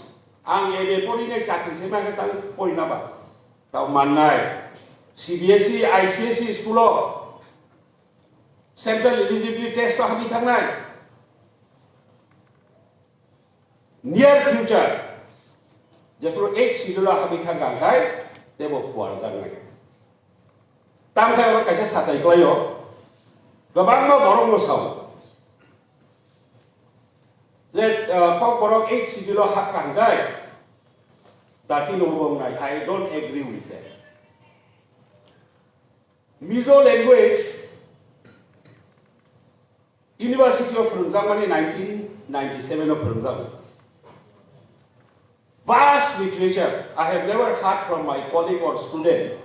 Ang M A porinai chakri se mangkha tang porina ba. Tao mannai. C B S E, I C S E school o central eligibility test o habwi thangnai. Near future, jephru eighth schedule o habwi thangkha hwnkhe teibo phuarjaknai. Tamkhe oro kaisa satai klaio, kwbangma borokno sao je, uh, Kokborok eighth schedule o habkha hwnkhe dati no bo wngnai. I don't agree with that. Mizo language University o phwrwngjakmani nineteen ninety-seven o phwrwngjago. Vast literature, I have never heard from my colleague or student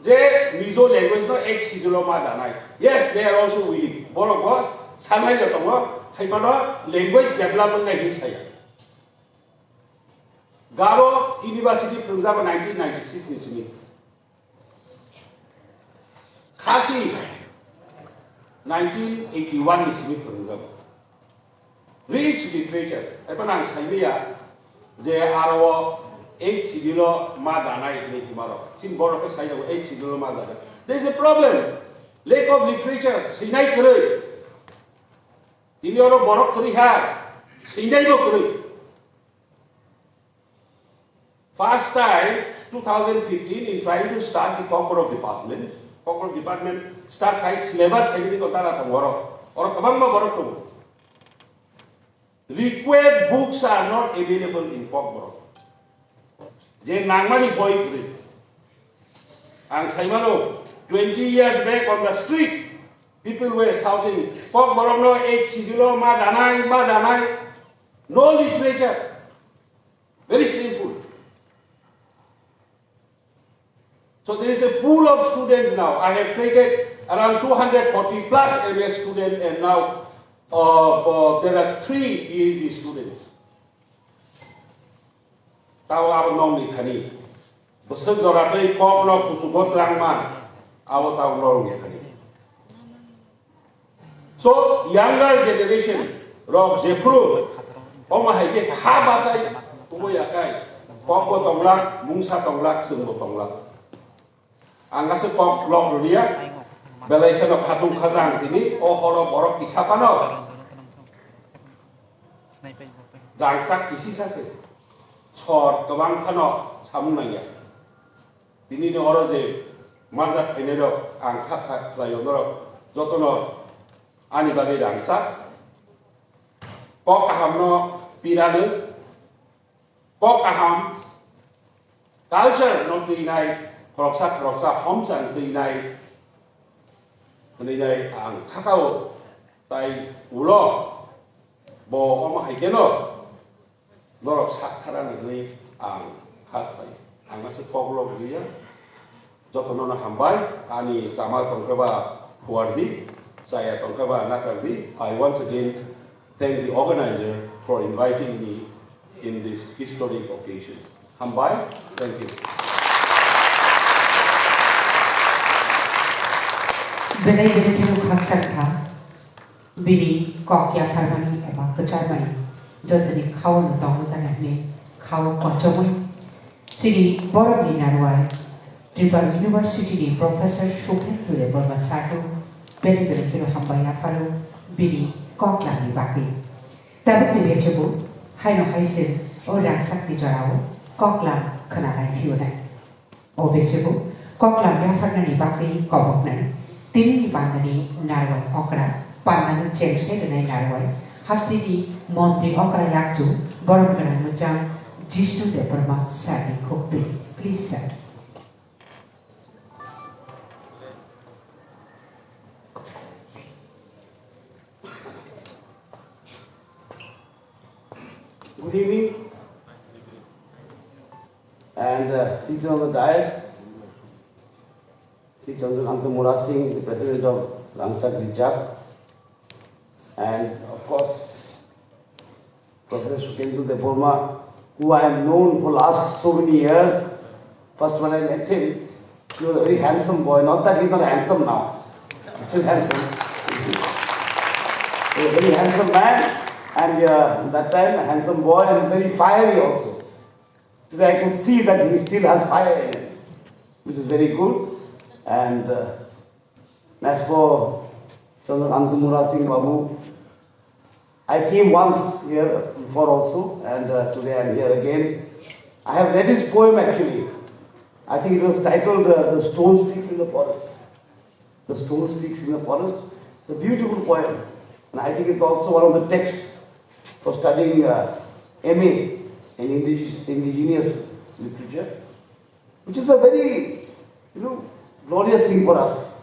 je Mizo language no eighth schedule o ma danai. Yes, they are also willing. Borok bo sanai no tongo, hai phano language development nai hinwi saya. Garo University phwrwngjago nineteen ninety-six ni simi. Khasi nineteen eighty-one ni simi phwrwngjago. Rich literature. Eba nang saimaya je aro eighth schedule o ma danai hinwi himaro. Chini borok khe sai rw eighth schedule o ma danai. There is a problem. Lack of literature. Sinai kwrwi. Tini oro borok kwrwi ha. Sinai bo kwrwi. First time, two thousand fifteen, in trying to start the Kokborok department, Kokborok department start khai syllabus khai ni ko dara tong oro, oro kwbangma borok tongo. Required books are not available in Kokborok. Je nangmani boi kwrwi. Ang saimano, twenty years back on the street, people were shouting, "Kokborok no eighth schedule o ma danai, ma danai." No literature. Very shameful. So there is a pool of students now. I have created around two hundred forty plus M A students and now, uh, uh, there are three P H D students. Tao abo nokni thani. Bwswk jora tei kokno kuchugo twlangma, abo tao norokni thani. So, younger generation rok jephru omo hai khe kha bachai kubui akai, kokbo tonglak, mungsa tonglak, chwngbo tonglak. Ang aswk kok lok rwliya, belai kheno khatung khajang tini o horo borok kisa phano rangchak kisi sase sor kwbang phano samung nangya. Tini ni oro je manjak phainai rok ang kha kha khlai o norok jotono ani bagwi rangchak kok kaham no pirano kok kaham culture no twinai khoroksa khoroksa homchang twinai hwnwi nai ang kha kha o tai ulo bo omo hai khe no norok sak thara ni hwnwi ang kha khlai. Ang aswk kok lok rwya. Jotono no hambai. Ani chama tongkhe ba phuardi, chaya tongkhe ba nakardi. I once again thank the organizer for inviting me in this historic occasion. Hambai. Thank you. Belai belai kheno khaksa kha. Bini kok yapharmani eba kwcharmani jotoni khao no tongwi gana hwnwi khao kochomwi chini borokni narwai Tripura University ni Professor Sukhendu Debbarma sir no belai belai kheno hambai yapharo bini koklamni bagwi. Tabukni bechebo haino hai se o rangchakni jorao koklam khwnalai phiyonai. O bechebo koklam yapharnani bagwi koboknai tinini bandani narwai okra pandano chengsai rwnai narwai hasteni montri okra yakchu borom gwnang mwchang Jishnu Debbarma sir ni khuktwi. Please, sir. Good evening. And uh, seated on the dais, Sri Chandrakanta Murasing, the president of Rangchak Rijak, and of course, Professor Sukhendu Debbarma, who I have known for last so many years. First when I met him, he was a very handsome boy. Not that he's not handsome now. He's still handsome. He's a very handsome man, and uh, that time a handsome boy and very fiery also. Today I could see that he still has fire in him, which is very good. And uh, as for Chandrakanta Murasing Babu, I came once here before also, and uh, today I am here again. I have read his poem actually. I think it was titled uh, The Stone Speaks in the Forest. The Stone Speaks in the Forest. It's a beautiful poem, and I think it's also one of the texts for studying uh, M A in indig- indigenous literature, which is a very, you know, glorious thing for us.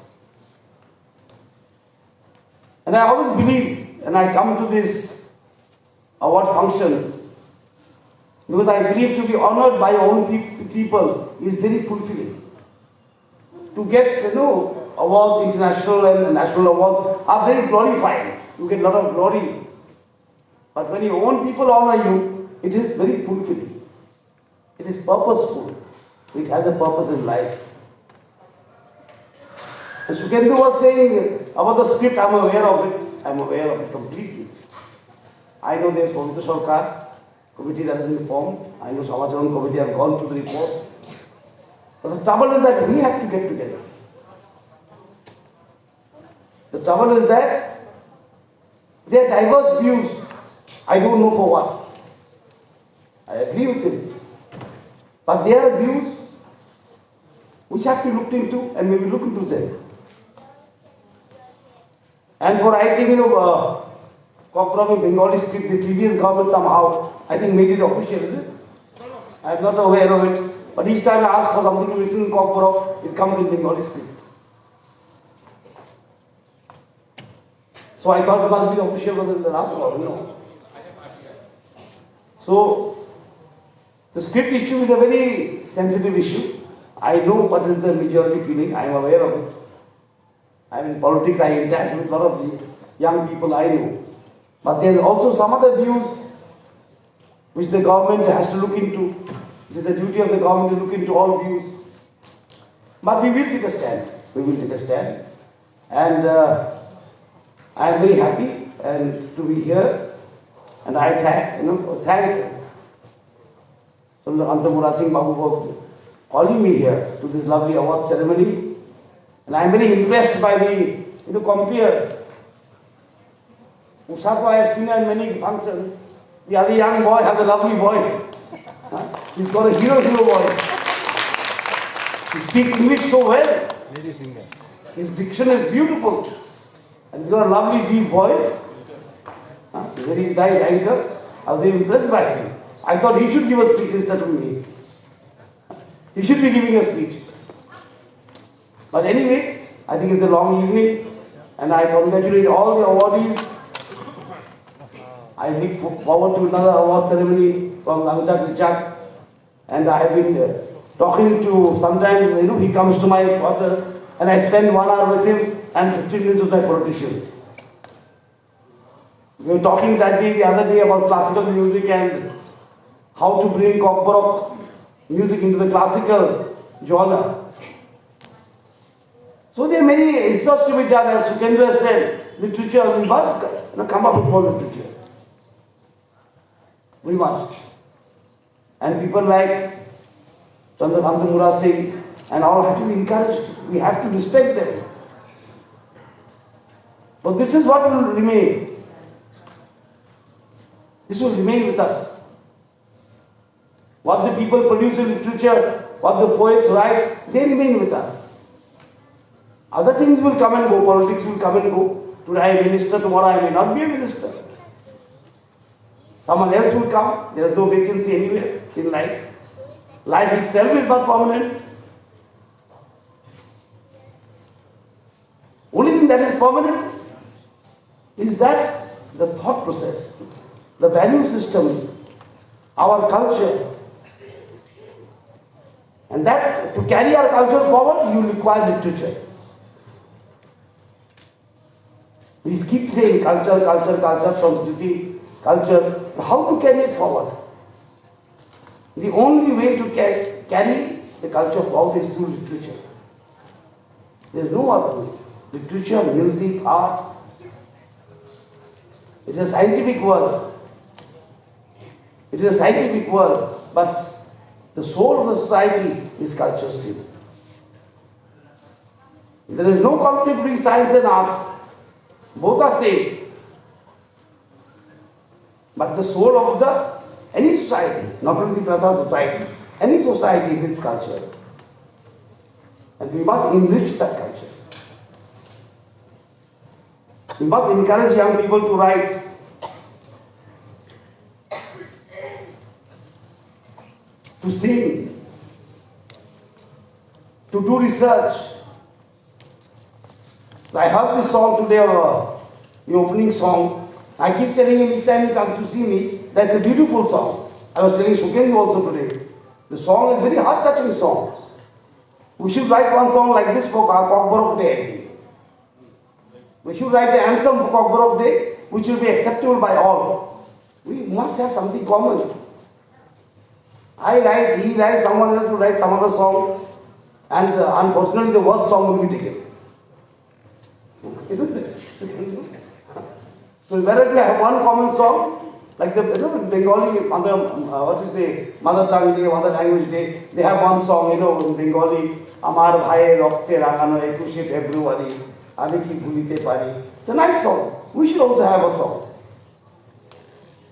And I always believe, and I come to this award function because I believe to be honored by your own peop- people is very fulfilling. To get, you know, awards, international and national awards are very glorifying. You get a lot of glory. But when your own people honor you, it is very fulfilling. It is purposeful. It has a purpose in life. And Sukhendu was saying about the script, I'm aware of it. I'm aware of it completely. I know there's Pavitra Sarkar committee that has been formed. I know Samacharan committee have gone through the report. But the trouble is that we have to get together. The trouble is that there are diverse views. I don't know for what. I agree with him. But there are views which have to be looked into, and we will look into them. And for writing, you know, uh, Kokborok in Bengali script, the previous government somehow, I think, made it official, is it? I am not aware of it. But each time I ask for something written in Kokborok, it comes in Bengali script. So I thought it must be official for the last government. No. So the script issue is a very sensitive issue. I know what is the majority feeling. I am aware of it. I mean, politics, I interact with a lot of young people I know. But there are also some other views which the government has to look into. It is the duty of the government to look into all views. But we will take a stand. We will take a stand. And uh, I am very happy and to be here. And I thank, you know, thank Chandrakanta Murasing Babu for calling me here to this lovely award ceremony. And I am very impressed by the, you know, compeers. Ushato, I have seen in many functions. The other young boy has a lovely voice. Huh? He's got a hero, hero voice. He speaks English so well. His diction is beautiful. And he's got a lovely deep voice. Huh? Very nice anchor. I was impressed by him. I thought he should give a speech instead of me. He should be giving a speech. But anyway, I think it's a long evening, and I congratulate all the awardees. I look fo- forward to another award ceremony from Langchak Richak, and I have been uh, talking to, sometimes, you know, he comes to my quarters, and I spend one hour with him and fifteen minutes with my politicians. We were talking that day, the other day, about classical music and how to bring Kokborok music into the classical genre. So there are many research to be done, as Sukendra said, literature, we must, you know, come up with more literature. We must. And people like Chandrakanta Murasing and all have to be encouraged. We have to respect them. But this is what will remain. This will remain with us. What the people produce in literature, what the poets write, they remain with us. Other things will come and go, politics will come and go. Today I am minister, tomorrow I may not be a minister. Someone else will come. There is no vacancy anywhere in life. Life itself is not permanent. Only thing that is permanent is that the thought process, the value systems, our culture. And that to carry our culture forward, you require literature. We keep saying culture, culture, culture, Sanskriti, culture. But how to carry it forward? The only way to ca- carry the culture forward is through literature. There is no other way. Literature, music, art. It is a scientific world. It is a scientific world, but The soul of the society is culture still. There is no conflict between science and art. Both are same. But the soul of the any society, not only the Tiprasa society, any society is its culture. And we must enrich that culture. We must encourage young people to write, to sing, to do research. I heard this song today, uh, the opening song. I keep telling him each time he comes to see me, "That's a beautiful song." I was telling Sukendu also today. The song is very heart-touching song. We should write one song like this for Ka-, Kokborok Day, I think. We should write an anthem for Kokborok Day, which will be acceptable by all. We must have something common. I write, he writes, someone else will write some other song, and, uh, unfortunately the worst song will be taken. Isn't it? So better to have one common song, like the, you know, Bengali mother, uh, what you say, mother tongue day, mother language day, they have one song, you know, in Bengali, "Amar bhai rokte rangano ekushe February, ami ki bhulite pari." It's a nice song. We should also have a song.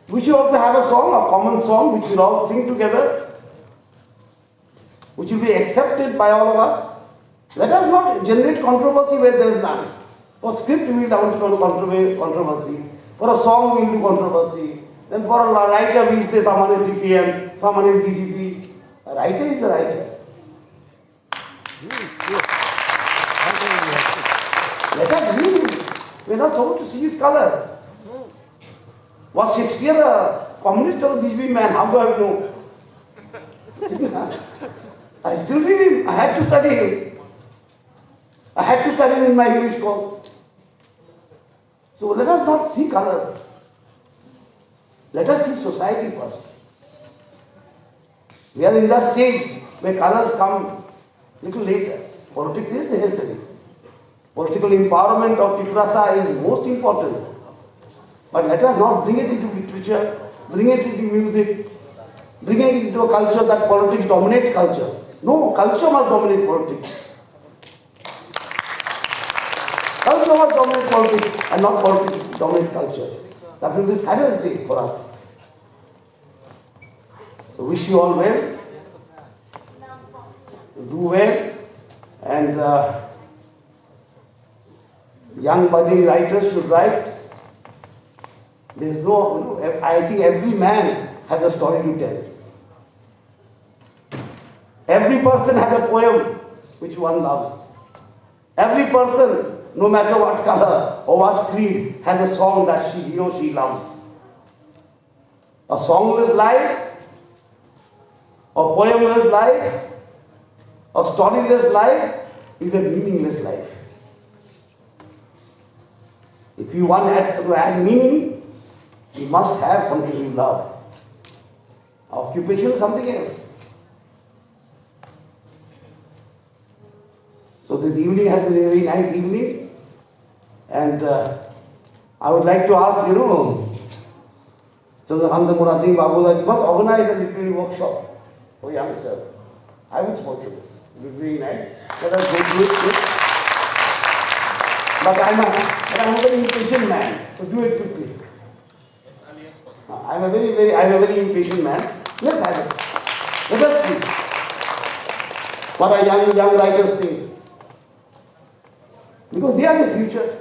We should also have a song, a common song, which we'll all sing together, which will be accepted by all of us. Let us not generate controversy where there is none. For script, we will down to controver-, controversy. For a song, we will do controversy. Then for a la-, writer, we will say someone is C P M, someone is B J P. A writer is a writer. Let us read him. We are not supposed to see his color. Was Shakespeare a communist or a B J P man? How do I know? I still read him. I had to study him. I had to study him in my English course. So let us not see color. Let us see society first. We are in the stage where colors come little later. Politics is necessary. Political empowerment of Tiprasa is most important. But let us not bring it into literature, bring it into music, bring it into a culture that politics dominate culture. No, culture must dominate politics. Culture must dominate politics and not politics dominate culture. That will be saddest day for us. So wish you all well. Do well. And, uh, young budding writers should write. There is no, I think every man has a story to tell. Every person has a poem which one loves. Every person, no matter what color or what creed, has a song that she, he or she loves. A songless life, a poemless life, a storyless life is a meaningless life. If you want add, to add meaning, you must have something you love. Occupation is something else. So this evening has been a very nice evening, and, uh, I would like to ask, you know, Chandrakanta Murasing Babu, that you must organize a literary workshop for youngsters. I would sponsor it. It would be very nice. Let us go through it. But I'm a, but I'm a very impatient man, so do it quickly. I'm a very, very, I'm a very impatient man. Let's have it. Let us see what our young, young writers think. Because they are the future.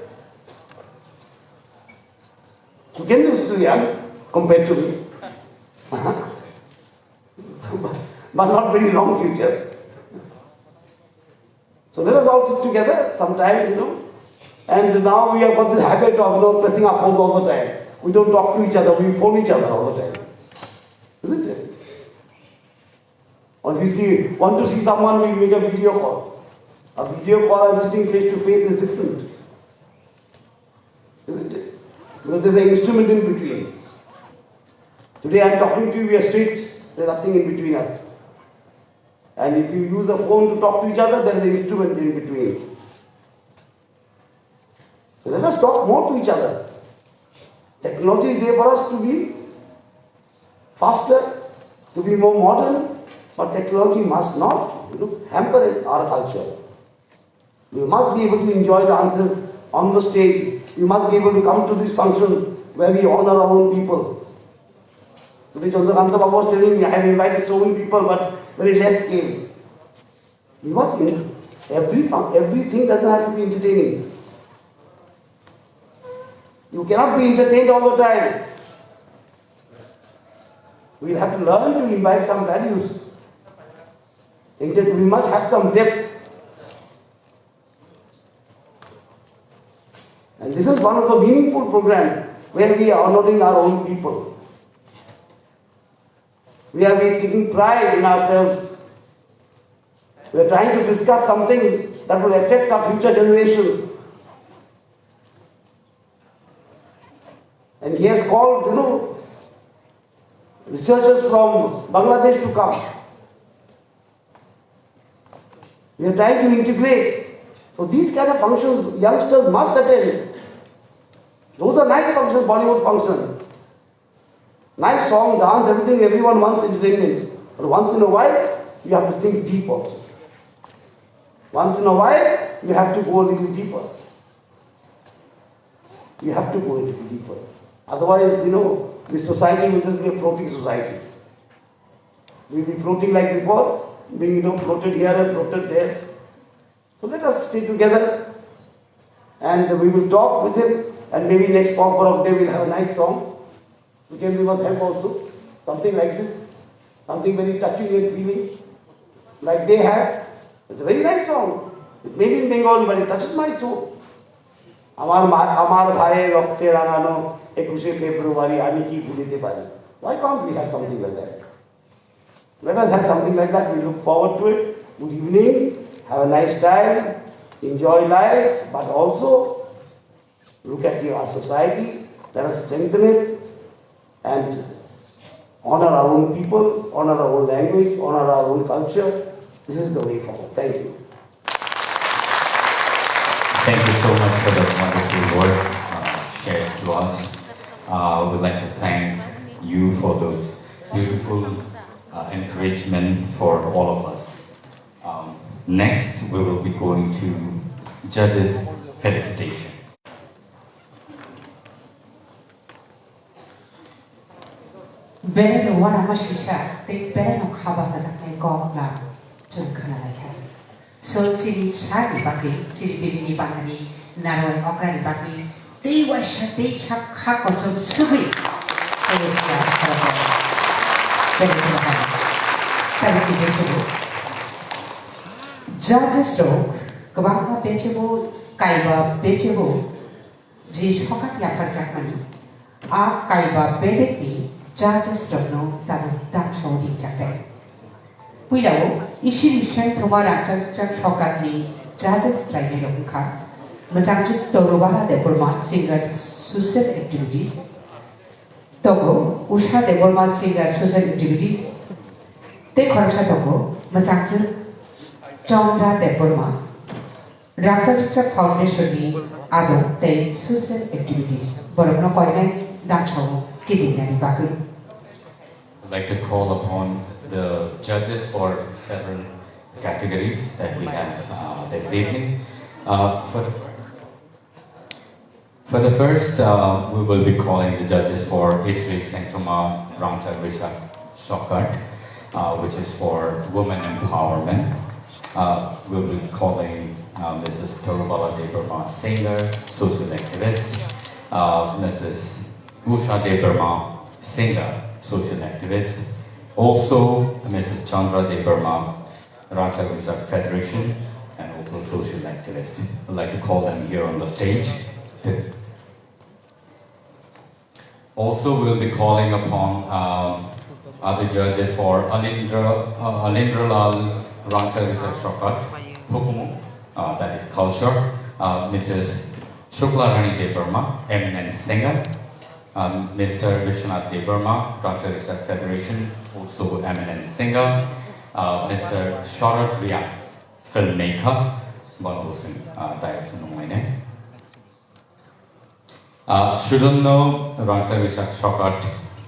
Sukendu is still young compared to me. So, but, but not very long future. So let us all sit together sometime, you know. And now we have got this habit of, you know, pressing our phone all the time. We don't talk to each other, we phone each other all the time. Isn't it? Or if you see, want to see someone, we make a video call. A video call and sitting face to face is different. Isn't it? Because there's an instrument in between. Today I'm talking to you, we are straight, there's nothing in between us. And if you use a phone to talk to each other, there is an instrument in between. So let us talk more to each other. Technology is there for us to be faster, to be more modern, But technology must not, you know, hamper our culture. We must be able to enjoy dances on the stage. We must be able to come to this function where we honor our own people. Today, Chandrakanta Babu was telling me, "I have invited so many people, but very less came." We must in every fun-, everything doesn't have to be entertaining. You cannot be entertained all the time. We'll have to learn to imbibe some values. Enter-, we must have some depth. And this is one of the meaningful programs where we are honoring our own people. We are, we are taking pride in ourselves. We are trying to discuss something that will affect our future generations. And he has called, you know, researchers from Bangladesh to come. We are trying to integrate. So these kind of functions youngsters must attend. Those are nice functions, Bollywood function. Nice song, dance, everything, everyone wants entertainment. But once in a while, you have to think deep also. Once in a while, you have to go a little deeper. You have to go a little deeper. Otherwise, you know, this society will just be a floating society. We'll be floating like before, being, you know, floated here and floated there. So let us stay together and we will talk with him, and maybe next Kokborok day we'll have a nice song. We can, we must have also something like this, something very touching and feeling like they have. It's a very nice song. It may be in Bengali, but it touches my soul. আমার মা-, আমার ভাইয়ের রক্তে রাঙানো একুশে ফেব্রুয়ারি আমি কি ভুলিতে পারি? Why can't we have something like that? Let us have something like that. We look forward to it. Good evening. Have a nice time. Enjoy life, but also look at your society. Let us strengthen it and honor our own people, honor our own language, honor our own culture. This is the way forward. Thank you. Thank you so much for the wonderful words uh, shared to us. Uh, we'd like to thank you for those beautiful uh, encouragement for all of us. Um, next, we will be going to judges' felicitation. Belai no uanama sisa tei belai no kha bachajaknai kok la chwng khwnalaikha. So chini sani bagwi, chini tini ni bandani narwai okrani bagwi tei uaisa tei sak kha kochom swgwi tei uaisa belai no kha. Tabuk khe bechebo judges rok kwbangma bechebo kaiba bechebo. Ji sokat yapharjakmani a kaiba bedekni judges rokno tabuk damsao ringjaknai. Puilao isini sengthoma rangchakjak sokatni judges khlainairok wngkha mwchangchwng Torubala Debbarma, singer, social activities, tongo Usha Debbarma, singer, social activities, tei khoroksa tongo mwchangchwng Chandra Debbarma. Rakchak Rikchak Foundation ni adong tei social activities borokno koinai damsao kidingnani bagwi. I'd like to call upon the judges for several categories that we have uh, this evening. Uh, for, for the first, uh, we will be calling the judges for Isri Sengtoma Rangchak Rishak Shokat, uh, which is for women empowerment. Uh, we'll be calling uh, Missus Torubala Debbarma, singer, social activist, uh, Missus Usha Debbarma, singer, social activist, also Missus Chandra Debbarma, Rangchak Rishak Federation, and also social activist. I'd like to call them here on the stage. Also, we'll be calling upon um, other judges for Alindra, uh, Alindralal Rangchak Rishak Shokat, Hukumu, uh, that is culture, uh, Missus Shukla Rani Debbarma, eminent singer, um, Mister Vishwanath Debbarma, Rangchak Rishak Federation, also eminent singer, uh, Mister Sharad Riang, filmmaker, bono bo chwng, uh, dayok se nunglainai. Uh, Sudonno Rangchak Rishak Shokat,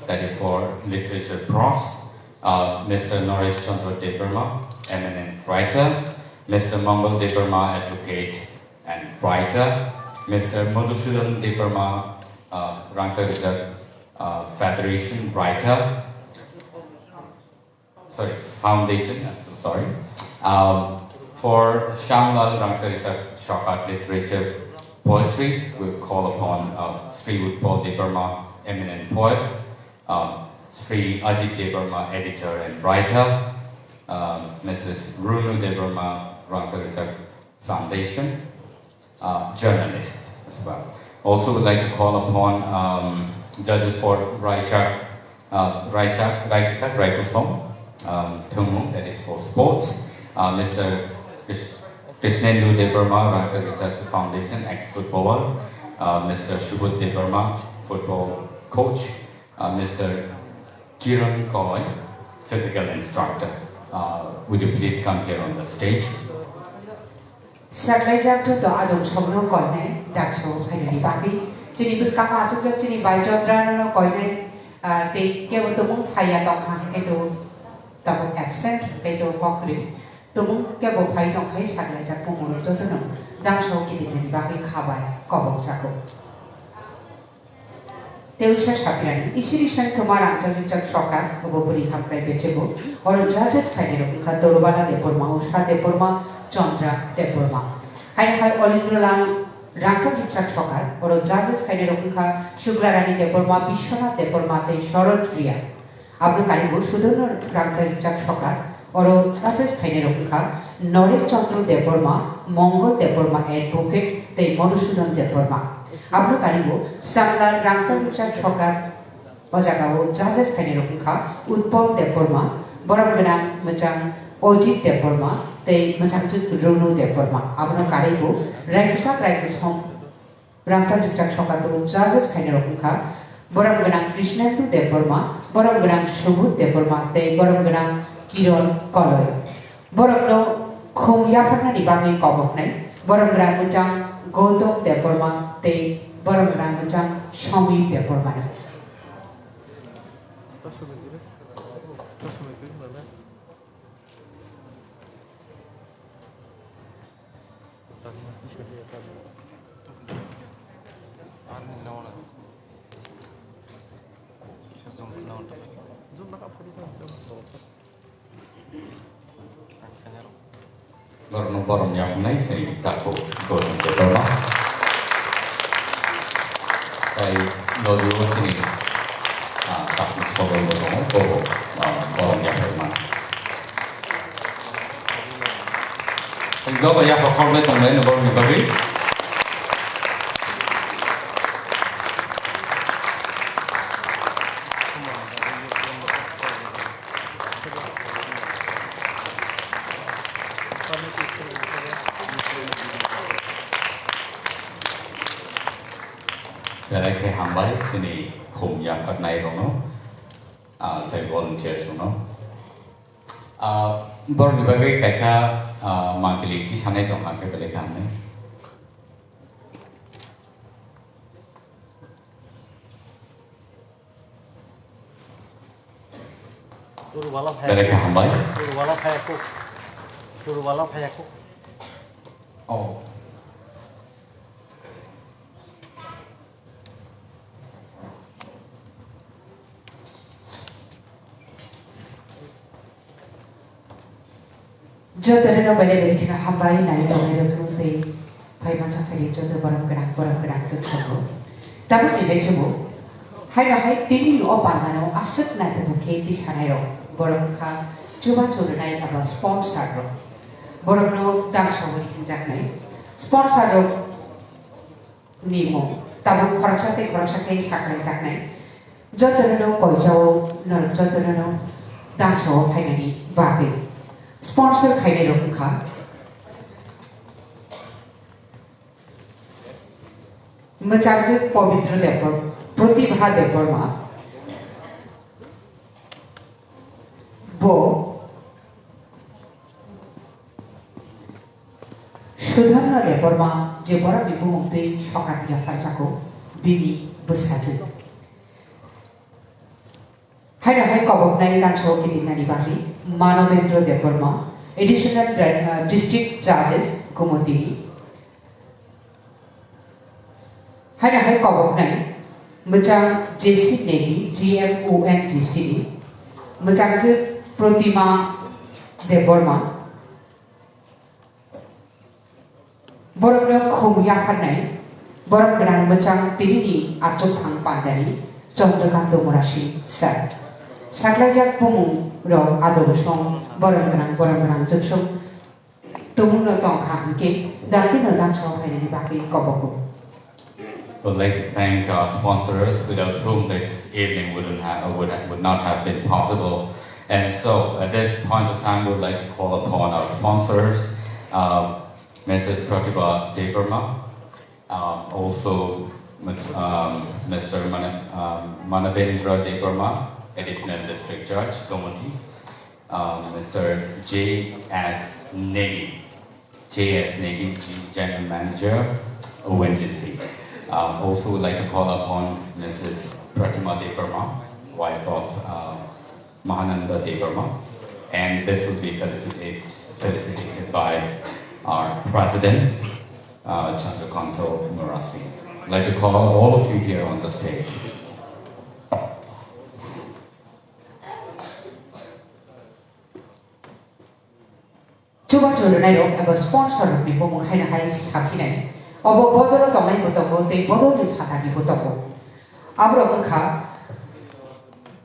that is for literature prose. Uh, Mister Naresh Chandra Debbarma, eminent writer, Mister Mangal Debbarma, advocate and writer, Mister Madhusudan Debbarma, uh, Rangchak Rijak, uh, Federation writer, sorry, foundation, I'm so sorry. Um, for Shyamlal Rangchak Rijak Sokat literature poetry, we call upon, uh, Sri Utpal Debbarma, eminent poet, um, Sri Ajit Debbarma, editor and writer, um, Missus Runu Debbarma, Rangchak Rijak Foundation, uh, journalist as well. Also would like to call upon, um, judges for Raichak, uh, Raichak, Raichak, Raikosom, um, Thumung, that is for sports, uh, Mister Krish-, Krishnendu Debbarma, Rangchak Rijak Foundation, ex-footballer, uh, Mister Shubhut Debbarma, football coach, uh, Mister Kiran Koloi, physical instructor. Uh, would you please come here on the stage? Saklaijak joto adong songno koinai dakso phainani bagwi chini bwskango achukjak chini bai Chandra no koinai, ah, tei kebo tumung phaiya tongkha hwnkhe to tabuk absent hwnkhe to kokri tumung kebo phai tongkhai saklaijak bumung jotono dakso kitinani bagwi khabai kobok jago. Tei wngsa sapirani, isiri seng thuma rangchak rijak soka, bobo bwrwi hamkrai bechebo. Oro judges khainai rok wngkha Dorubala Debbarma, Usha Debbarma, Chandra Debbarma. Haino hai Olindrolal rangchak rijak soka, oro judges khainai rok wngkha Suglarani Debbarma, Biswanath Debbarma tei Sharad Riya. Aboni karibo Sudhorno rangchak rijak soka, oro judges khainai rok wngkha Noresh Chandra Debbarma, Mongol Debbarma advocate tei Madhusudan Debbarma. Aboni karibo Shyamlal rangchak rijak soka, o jagao judges khainai rok wngkha Utpal Debbarma, borom gwnang mwchang Ojit Debbarma tei mwchangchwng Ronu Debbarma. Abono karibo Raikusak Raikusom rangchak rijak soka to judges khainai rok wngkha borom gwnang Krishnendu Debbarma, borom gwnang Subodh Debbarma tei borom gwnang Kiran Koloi. Borokno khum yapharnani bagwi koboknai borom gwnang mwchang Gautam Debbarma tei borom gwnang mwchang Samir Debbarmano. Borokno borom yapnai se tako Gautam Debbarma. Tai nodi o sini, ah, takni sogol bo tongo, bobo, ah, borom yapharma. Sing joto yapha khoroknai tongnai no borokni bagwi. Belai khe hambai chini khum yapharnai rokno, ah, tei volunteers rokno. Ah, borokni bagwi kaisa, ah, mangpili tisanai tongkha, hwnkhe belai khe hamnai. Belai khe hambai. Oh. Jotono no belai belai kheno hambai nai tongnai rok no tei phai mansa phai joto borom gwnang borom gwnang chwng tongo. Tabukni bechebo haino hai tini o pandano aswk naithothok khe tisanai rok borok wngkha chubachu rwnai eba sponsor rok. Borokno dangsogwi hinjaknai sponsor rok ni mung tabuk khoroksa tei khoroksa khe saklaijaknai. Jotono no koichao norok jotono no dangsao phainani bagwi sponsor khainai rok wngkha mwchangchwk Pabitra Debbar-, Pratibha Debbarma. Bo Sudharno Debbarma je borokni bumung twi sokat yapharjago, bini bwsajwk. Haino hai koboknai tangso kitingnani bagwi Manobendra Debbarma, Additional Di-, uh, District Judges, Gumotini. Haino hai koboknai mwchang J C Negi, G M O N G C ni, mwchang je Protima Debbarma, borokno khum yapharnai, borok gwnang mwchang tinini achukphang pandani Chandrakanta Murasing sir. Saklaijak bumung rok ado bosong, borok gwnang, borok gwnang chukchuk tumungno tongkha hwnkhe, dakti no damsao phainani bagwi kobogo. We'd like to thank our sponsors, without whom this evening wouldn't have, would, would not have been possible. And so, at this point of time, we would like to call upon our sponsors, uh, Missus Pratibha Debbarma, um, also Mat-, um, Mister Mana-, um, Manabendra Debbarma, Additional District Judge, Gomati, um, Mister J S Negi, J S Negi, G-, General Manager, O N G C. Um, also would like to call upon Missus Pratima Debbarma, wife of, uh, Mahananda Debbarma, and this will be felicitated, felicitated by our President, uh, Chandrakanta Murasing. I'd like to call all of you here on the stage. Chubachu rwnairok eba sponsor rokni bumung haino hai saphinai. Obo bodolo tongnairokbo tongo tei bodolni phatarnibo tongo. Aborok wngkha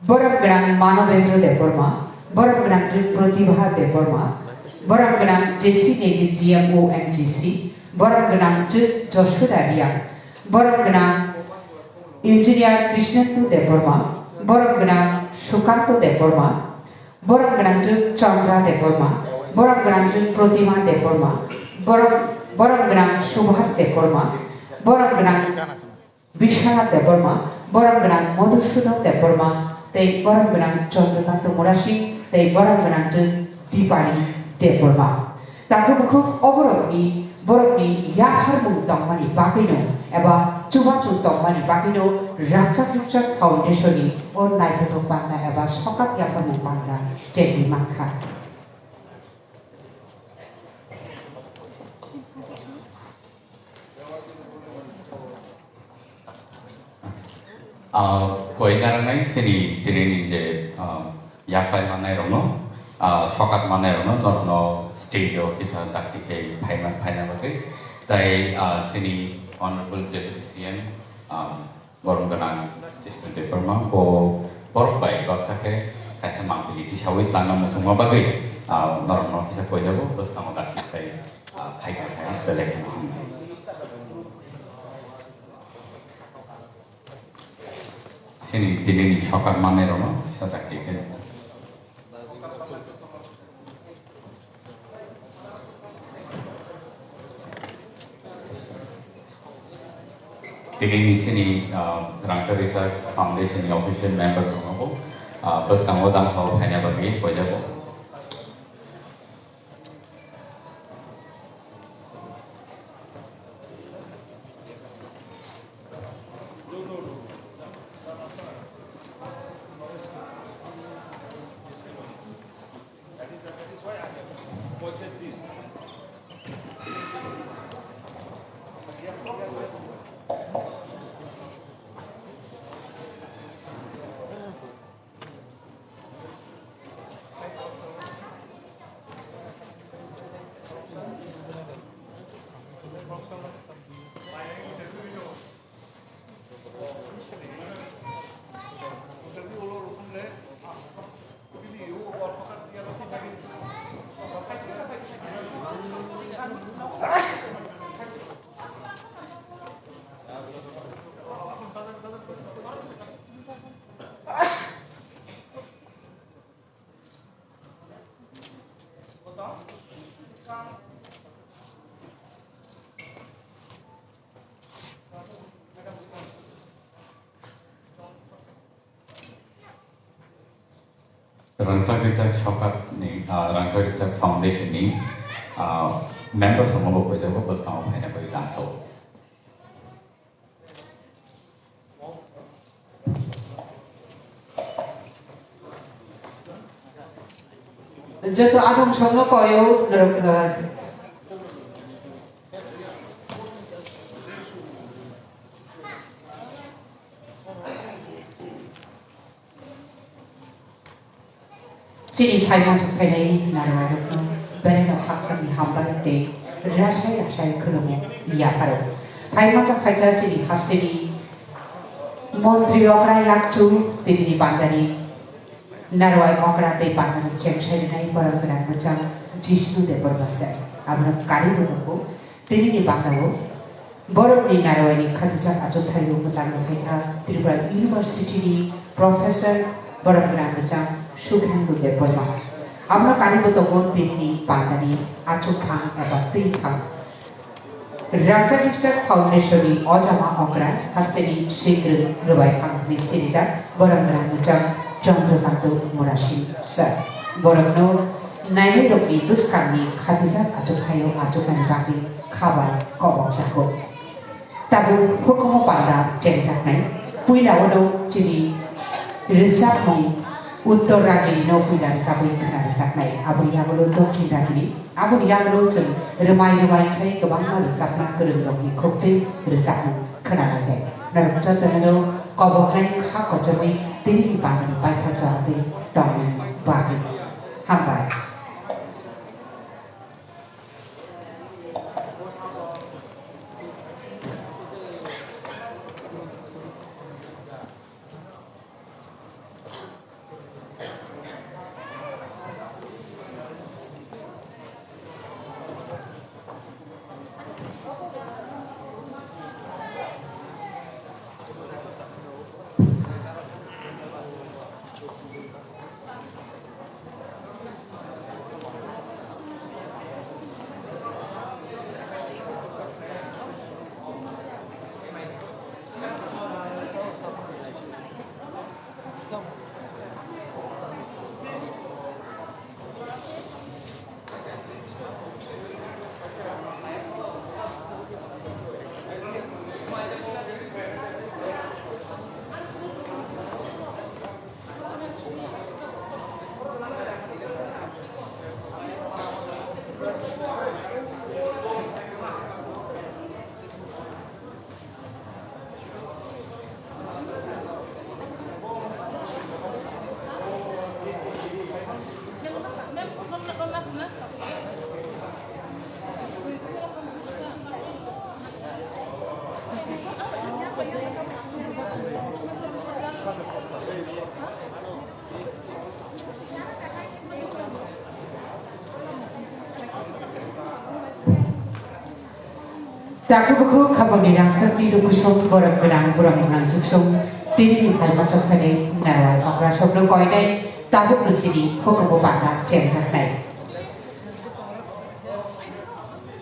Borom gwnang Manobendra Debbarma, borom gwnang Jit Pratibha Debbarma, borom gwnang J C Negi G M O N G C, borom gwnang Jit Josuda Riang, borom gwnang Engineer Krishnendu Debbarma, borom gwnang Sukanto Debbarma, borom gwnang Jit Chandra Debbarma, borom gwnang Jit Pratima Debbarma, borom, borom gwnang Subhas Debbarma, borom gwnang Bishwanath Debbarma, borom gwnang Madhusudan Debbarma, tei borom gwnang Chandrakanta Murasing, tei borom gwnang Jit Dipali Debbarma. Takhuk bukhuk oborokni, borokni yapharmung tongmani bagwino eba chubachu tongmani bagwino Rangchak Rukchak Foundation ni o naithothok panda eba sokat yapharmung panda chengwi mankha. Ah, koi narwknai chini tini ni je, ah, yak pai manai rokno, ah, sokat manai rokno norokno stage o kisa dakti khe phaima, phaina bagwi. Tai, ah, chini Honorable Deputy C M, ah, borom gwnang Jisnu Debbarma, bo borok bai baksa khe kaisa mangpili tisawi tlangna muchungma bagwi, ah, norokno kisa koijago, bwskango dakti sai, ah, phaikha khe belai kheno hamnai. Chini tini ni sokat manai rokno kisa dakti khe. Tini ni chini, ah, Rangchak Risa Foundation ni official members rokno bo, ah, bwskango damsao phaina bagwi koijago. Rangchak Rijak Sokat ni, ah, Rangchak Rijak Foundation ni, ah, members rokno bo koijago bwskango phaina bagwi damsao. Joto adong songno koyo norok, uh, chini phaima chwng phainai narwai rokno belai no khakchangni hambai tei rasai rasai khulumo yapharo. Phaima chwng phaikha chini hasteni montri okra yakchu tini ni bandani narwai okra tei bandani chengsai rinai borok gwnang mwchang Jishnu Debbarma sir. Abono karibo tongo. Tini ni bandao borokni narwai ni khatijak achukthai o mwchang rwphaikha Tripura University ni Professor borok gwnang mwchang Sukhendu Debbarma. Abono karibo tongo tini ni bandani achukphang eba twiphang. Rangchak Rikchak Foundation ni ojama okra hasteni singrwng rwbai phang hwnwi sirijak borok gwnang mwchang Chandrakanta Murasing sir. Borokno nainairokni bwskangni khatijak achukthai o achuknani bagwi kha bai kobok jago. Tabuk hukumu panda chengjaknai. Puila uno chini rwchapmung Uttor Ragini no puila rwchapwi khwna rwjaknai. Aboni yagulo Dokhin Ragini. Aboni yagulo chwng rwmai rwmai khlai kwbangma rwchapna kwrwng rokni khuktwi rwchapmung khwna lainai. Norok jotono no koboknai kha kochomwi tini ni bandani paithak jora twi tongmani bagwi. Hambai. Takhu bukhu khaboni rangchakni rukusong borok gwnang borok mwnangsuk song tini ni phaima chokphainai narwai okra sokno koinai tabuk no chini hukumu panda chengjaknai.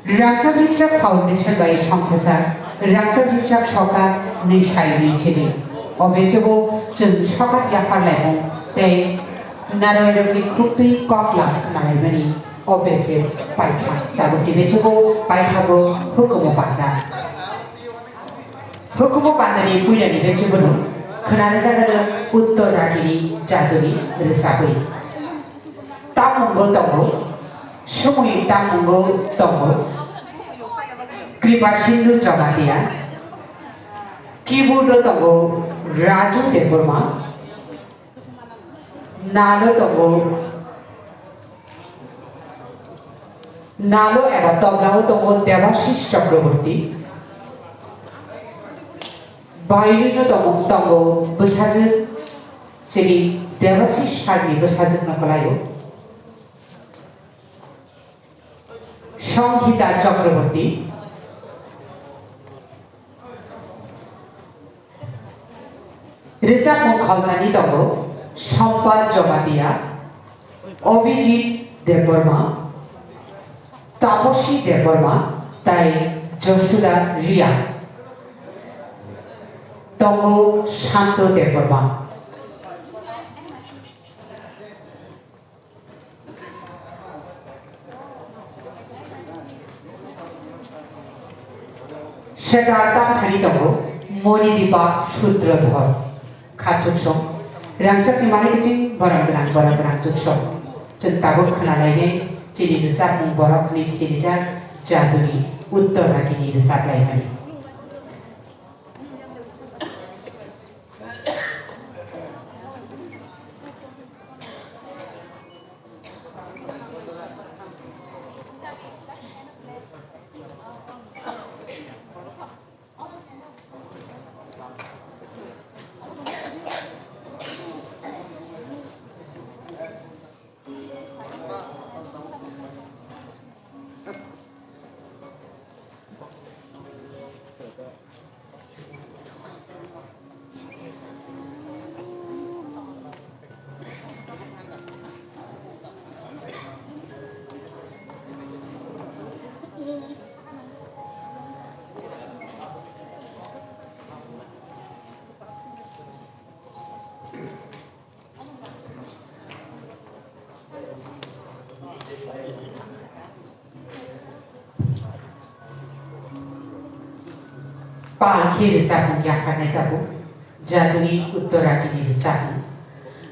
Rangchak Rikchak Foundation bai songchajak Rangchak Rikchak Sokar ni sai ri chini. O bechebo chwng sokar yaphar laimung tei narwai rokni khuktwi koklam khna laimani o beche paithak. Tabukni bechebo paithago hukumu panda. Hukumu pandani puilani bechebono khna rwjagano Uttor Ragini jaduni rwchabwi. Tamungo tongo, sumui tamungo tongo, Kripa Sindhu Jamatia, keyboard o tongo Raju Debbarma, nalo tongo, nalo eba tobla o tongo Debashish Chakraborty, violin o tongo, tongo bwsajwk, chini Debashish sir ni bwsajwk no kwlaio. Songhita Chakraborty. Rwchapmung khalnani tongo Sompa Jomatia, Abhijit Debbarma, Taposi Debbarma tei Josuda Riya. Tongo Santo Debbarma. Sedar tamthani tongo Monidipa Sutradhar. Khatchuksong, rangchakni mani kiching borok gwnang, borok gwnang chuksong. Chwng tabuk khwnalainai chini rwchapmung borok hwnwi sinijak Jaduni Uttor Ragini rwchaplaimani. Pal khe rwchapmung yapharnai tabuk Jaduni Uttor Ragini rwchapmung.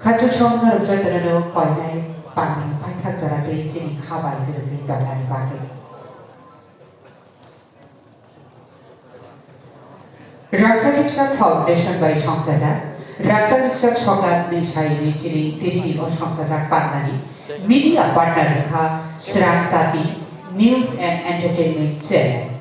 Khachuk song norok jotono no koinai pangni paithak jora tei chini kha bai kwrwngwi tongnani bagwi. Rakchak Rikchak Foundation bai songchajak Rakchak Rikchak Sokha nwi sai nwi chini tini ni o songchajak pannani media partner wngkha Srang Chati News and Entertainment Channel.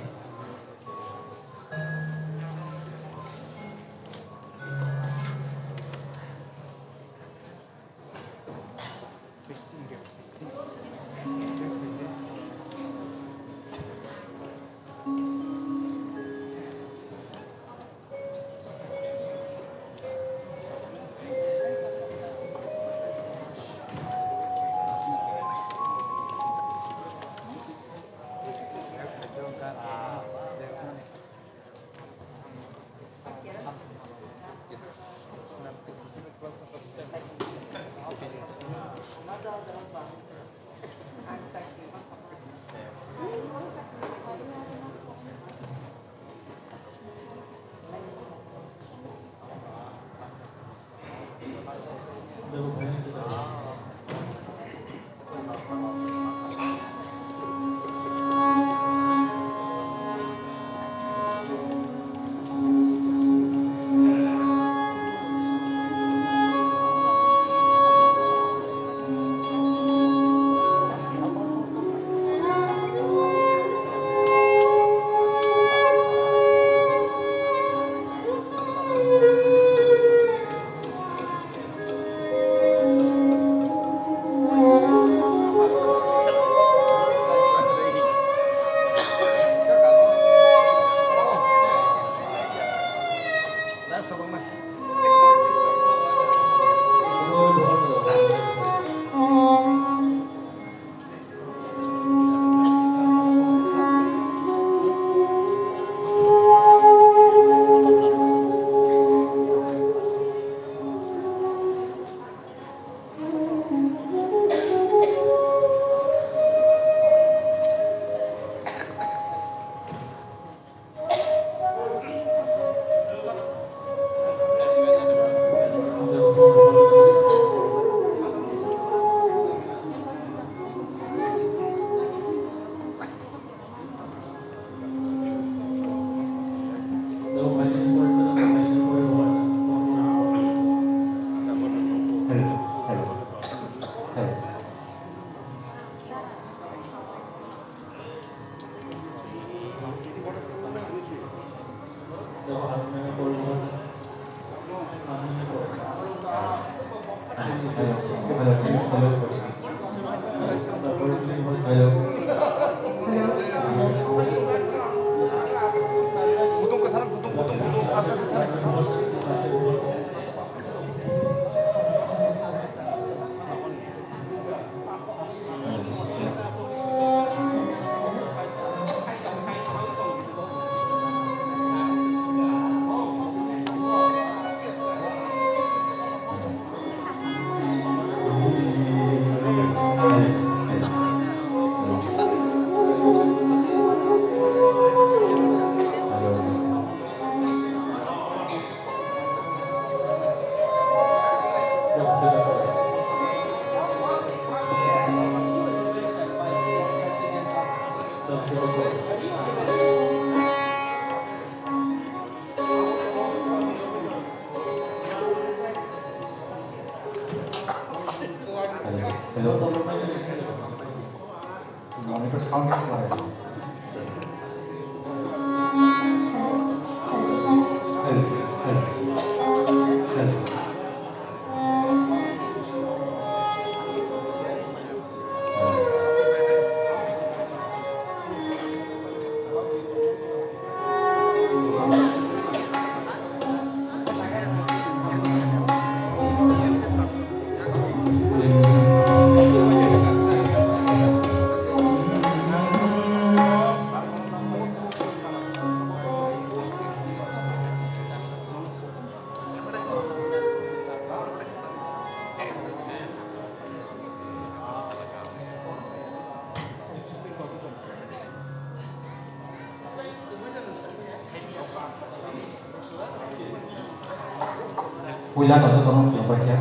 Puila no jotono khulumbai khe.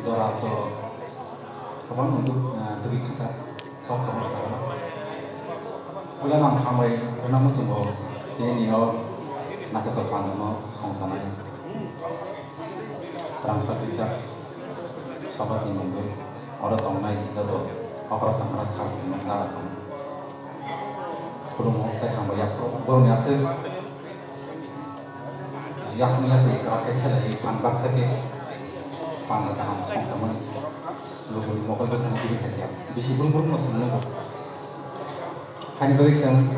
Jora to kwbangma duk-, ah, dugwi thangkha, kok kwbangma sakha. Puila no ang hambai rwna muchungo tini o naithotok pandano songsanai. Rangchak rijak sokat ni mungwi oro tongnai joto okra chakra sar songno dara song. Khulumo tei hambai yaphuru borokni aswk yakung yakung kwrak khe selaiwi phan baksa khe phan kaham songsamani lubuni mokol bwskango tubui kha khe bisi brum brum no swng nukgo. Haini bagwi chwng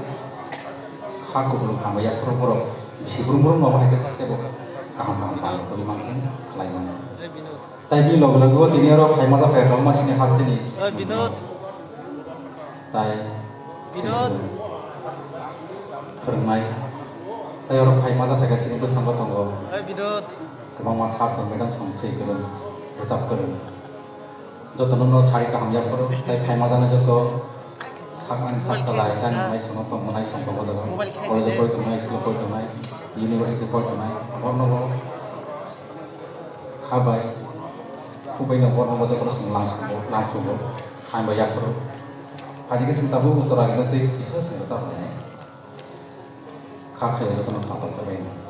kha kubulwng hambai yaphuru borok bisi brum brum no bo hai khe teibo kaham kaham phan tubui manthung khlai mano. Tai bini loge loge o tini oro phaima japhai kwbangma sini hasteni. Oi, Binod. Tai Binod. Phwrwngnai. Tai oro phaima japhai kha sini bwskango tongo. Oi, Binod. Kwbangma sir song, madam song, sei kwrwng, rwchap kwrwng. Jotono no sari kaham yaphuru, tai phaima jana joto sak ani sak salai, tai nai sono tongmanai song tongo jaga. Mobile khe College khe. Pori tongnai, school pori tongnai, university pori tongnai, borno bo. Kha bai, khubai no borno bo jotono chwng langsugo, langsugo, hambai yaphuru. Phaidi khe chwng tabuk Uttara gino tei kisa chwng rwchap lainai. Kha khaio jotono phatar chabaino.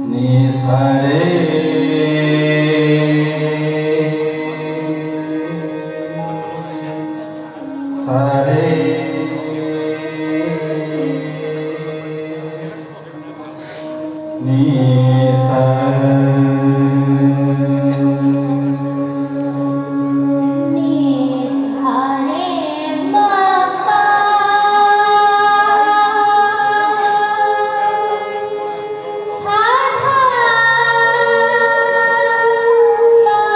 Ni sa re, sa re, ni sa. Ni sa re ma pa, sa tha pa.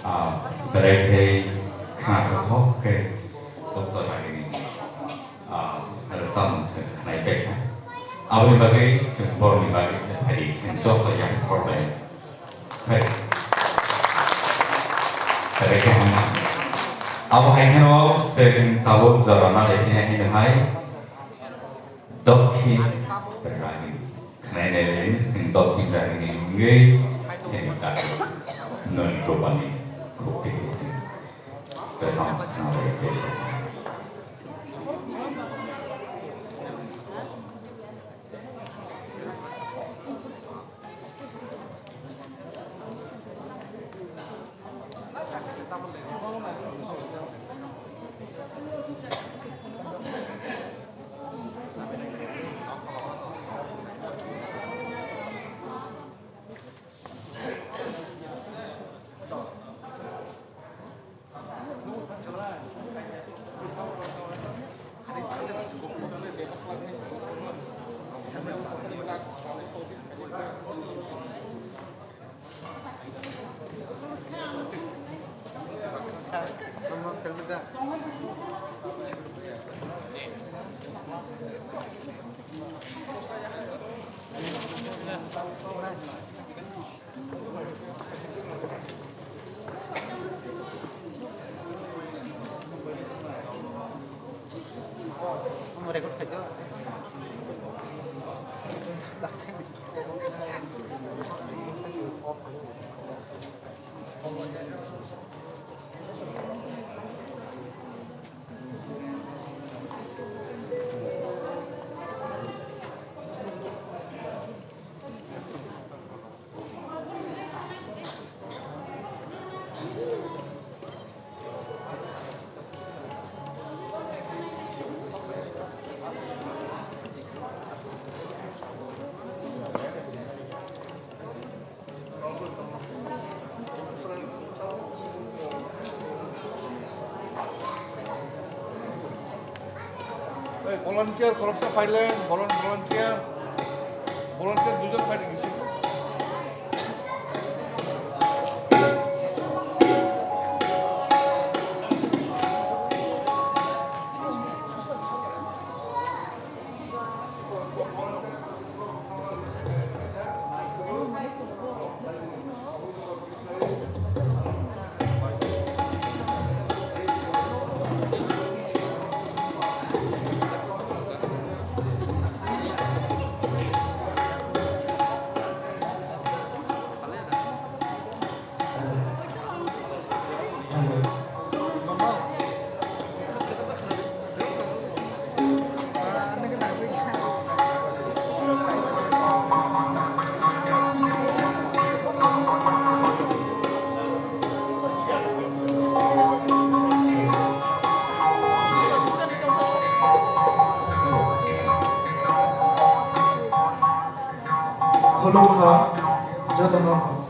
Ah, berai khe khna khe thok khe doctor ragini, ah, rwchapmung se khnai bai kha. Aboni bagwi chwng borokni bagwi khe phaidi chwng joto yang khorbai khai. Berai khe hamya. Abo hai kheno chwng tabuk jora na le phina hino hai. Dokhin Ragini. Khnainai le chwng Dokhin Ragini wngwi chwng tak noni kopani khukti chwng tesam khna bai tesa. Record khai do. Ei, volunteer khoroksa phaileng, volun-, volunteer, volunteer duijon phaidi gisi. Khulumkha jotono.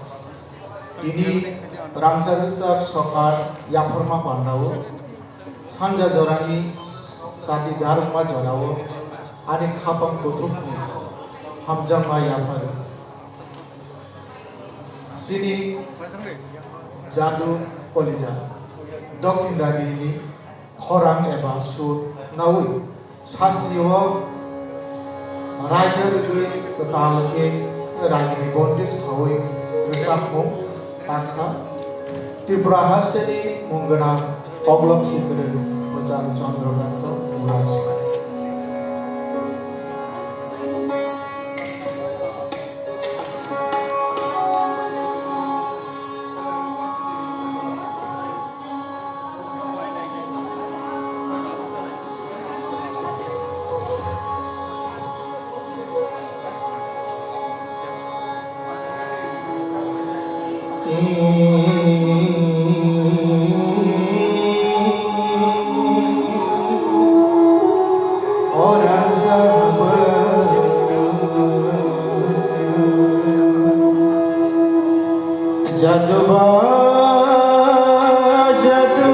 Tini rangchak rwchak sokat yapharma pandao sanja jorani chati darwkma jorao ani khapang kuthukni hamjakma yapharo. Chini jadu kolija Dokhin Ragini khorang eba sur naui sastri o raida rwgwi kwtal khe ragini bondis khaui rwchapmung takha. Tripura hasteni mung gwnang koklop sikwrwng Mwchang Chandra Kanta Murasing. Jadu ba jadu,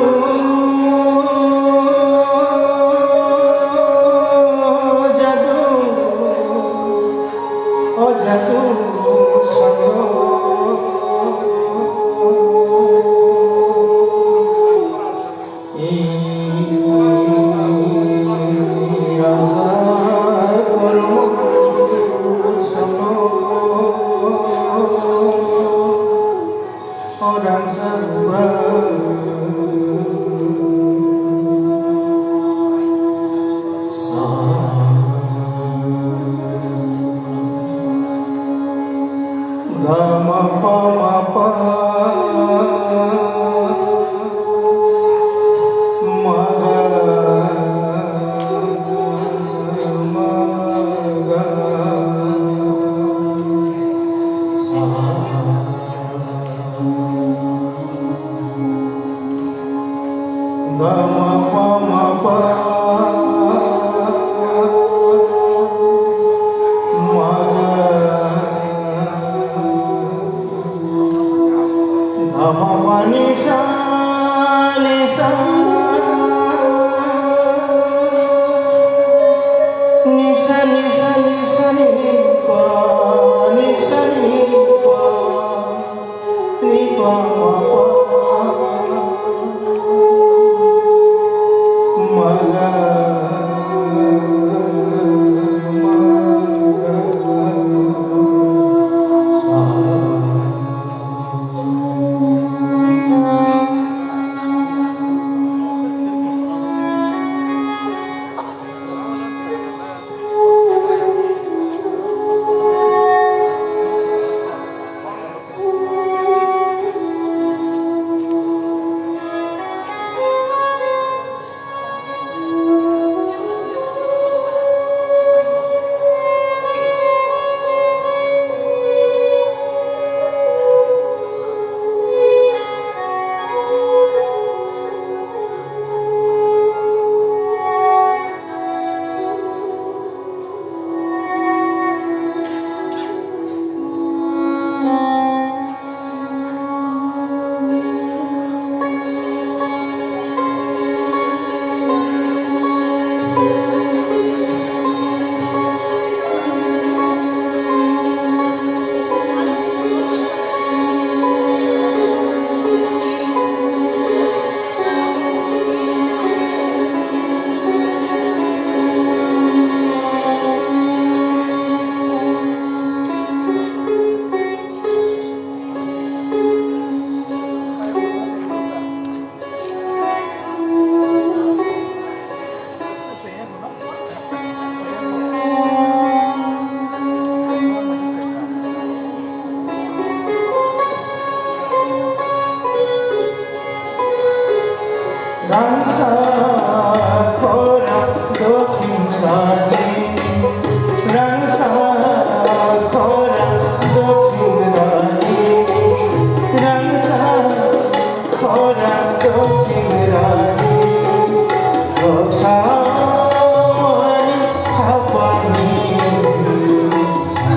jadu, o jadu salo. Ga ma pa ma pa ma ga ma ga sa. Ga ma pa ma pa ma ga ga ma pa ni sa ni sa ni sa ni sa ni sa ni pa ni sa ni pa. Rangsa khorang dokhin ragini, rangsa khorang dokhin ragini, rangsa khorang dokhin ragini, doksa wani khapangni sa.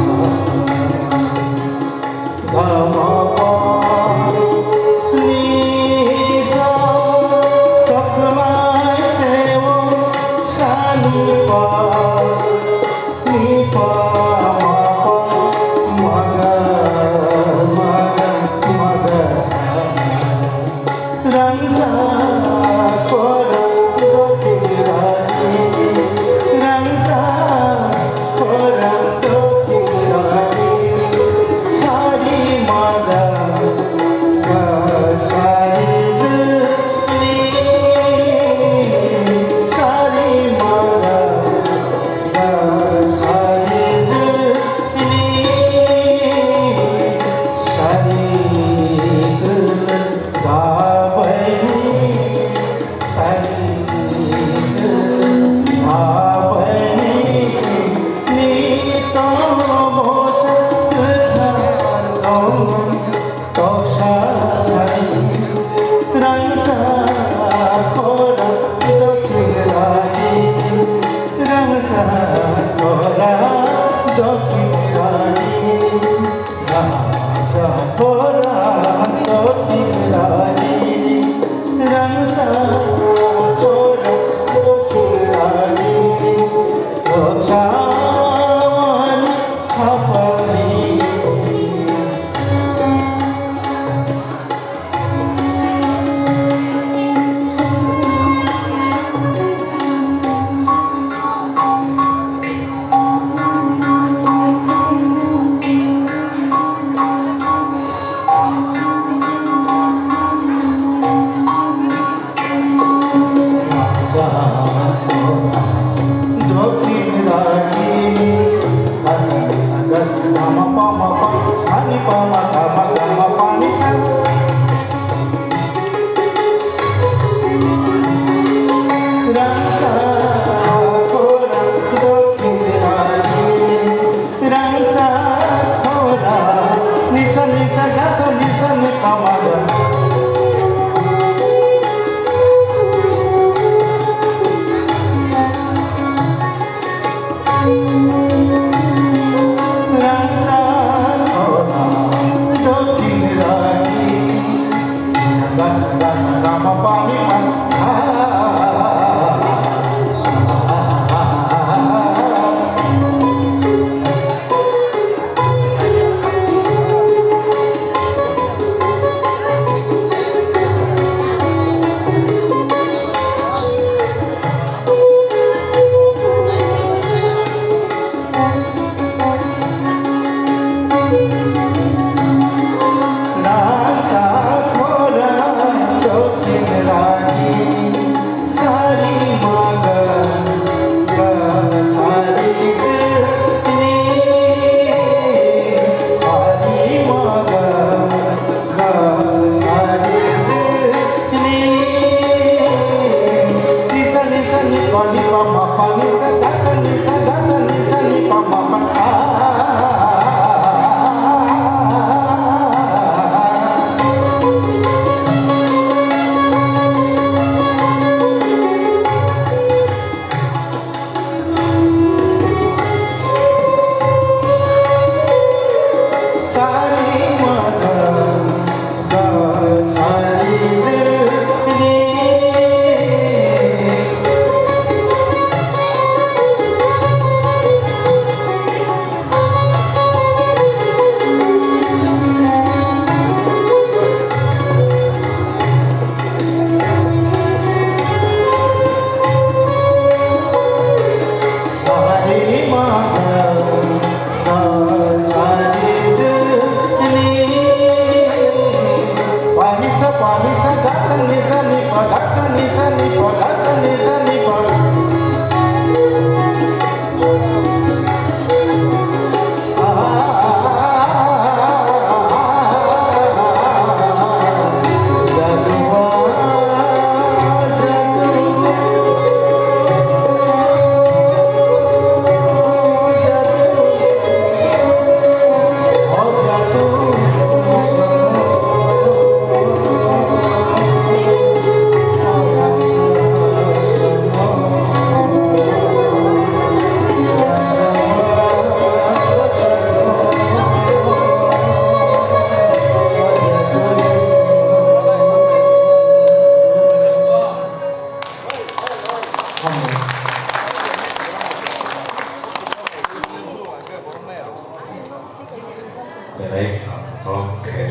Belai kheno khe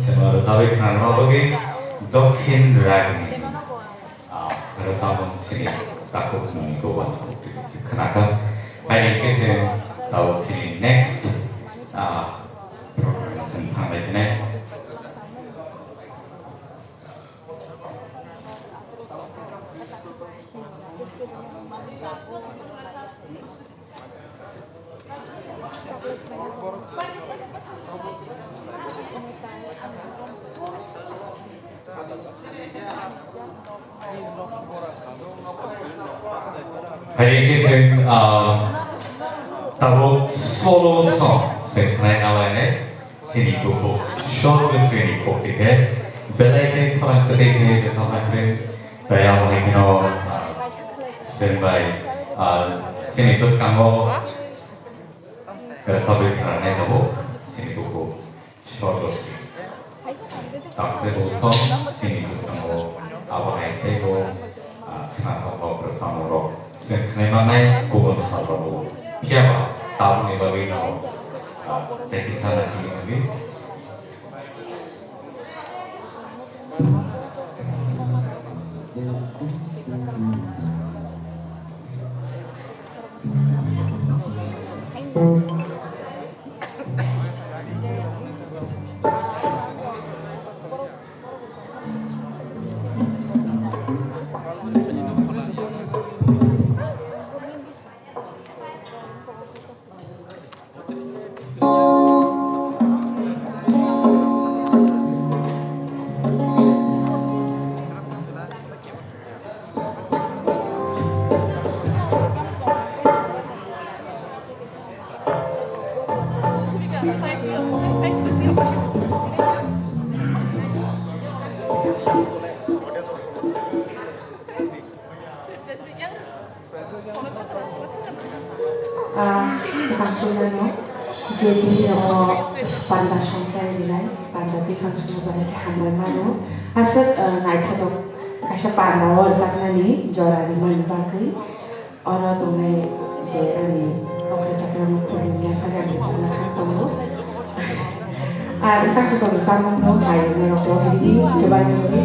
seno rwchapwi khwnarwna bagwi Dokhin Ragni, ah, rwchapmung sini takhuk nungni koban khwnakha. Haini khe se tabuk sini next, ah, program sini thanglai phinai. Haini khe chwng, ah, tabuk solo song se khwnai nalainai. Sini bukhuk, short sini kok tikhe, belai khe khorang kwtwi khe rwchapna khe, tei abo hai kheno, ah, chwng bai, ah, sini bwskango rwchapwi khwnanai tabuk, sini bukhuk, short si. Tamo tei bo song sini bwskango abo hai tei bo, ah, khnathok rok rwchapmung rok. Chwng khnai mannai kubun sal rok bo. Phiya ba tabukni bagwi no, ah, tei kisa na sini bagwi. Ah, swkang puilano je tini o panda songchai rinai. Jati phansukma belai khe hambai mano. Aswk, eh, naithotok kaisa panda o rwjaknani jora rimani bagwi oro tongnai je ani okra chakra no khulumya phari ang rwjakna kha tongo. Ah, bwsang joto rwchapmung no nai rwna rok bo hidi chubai mungwi.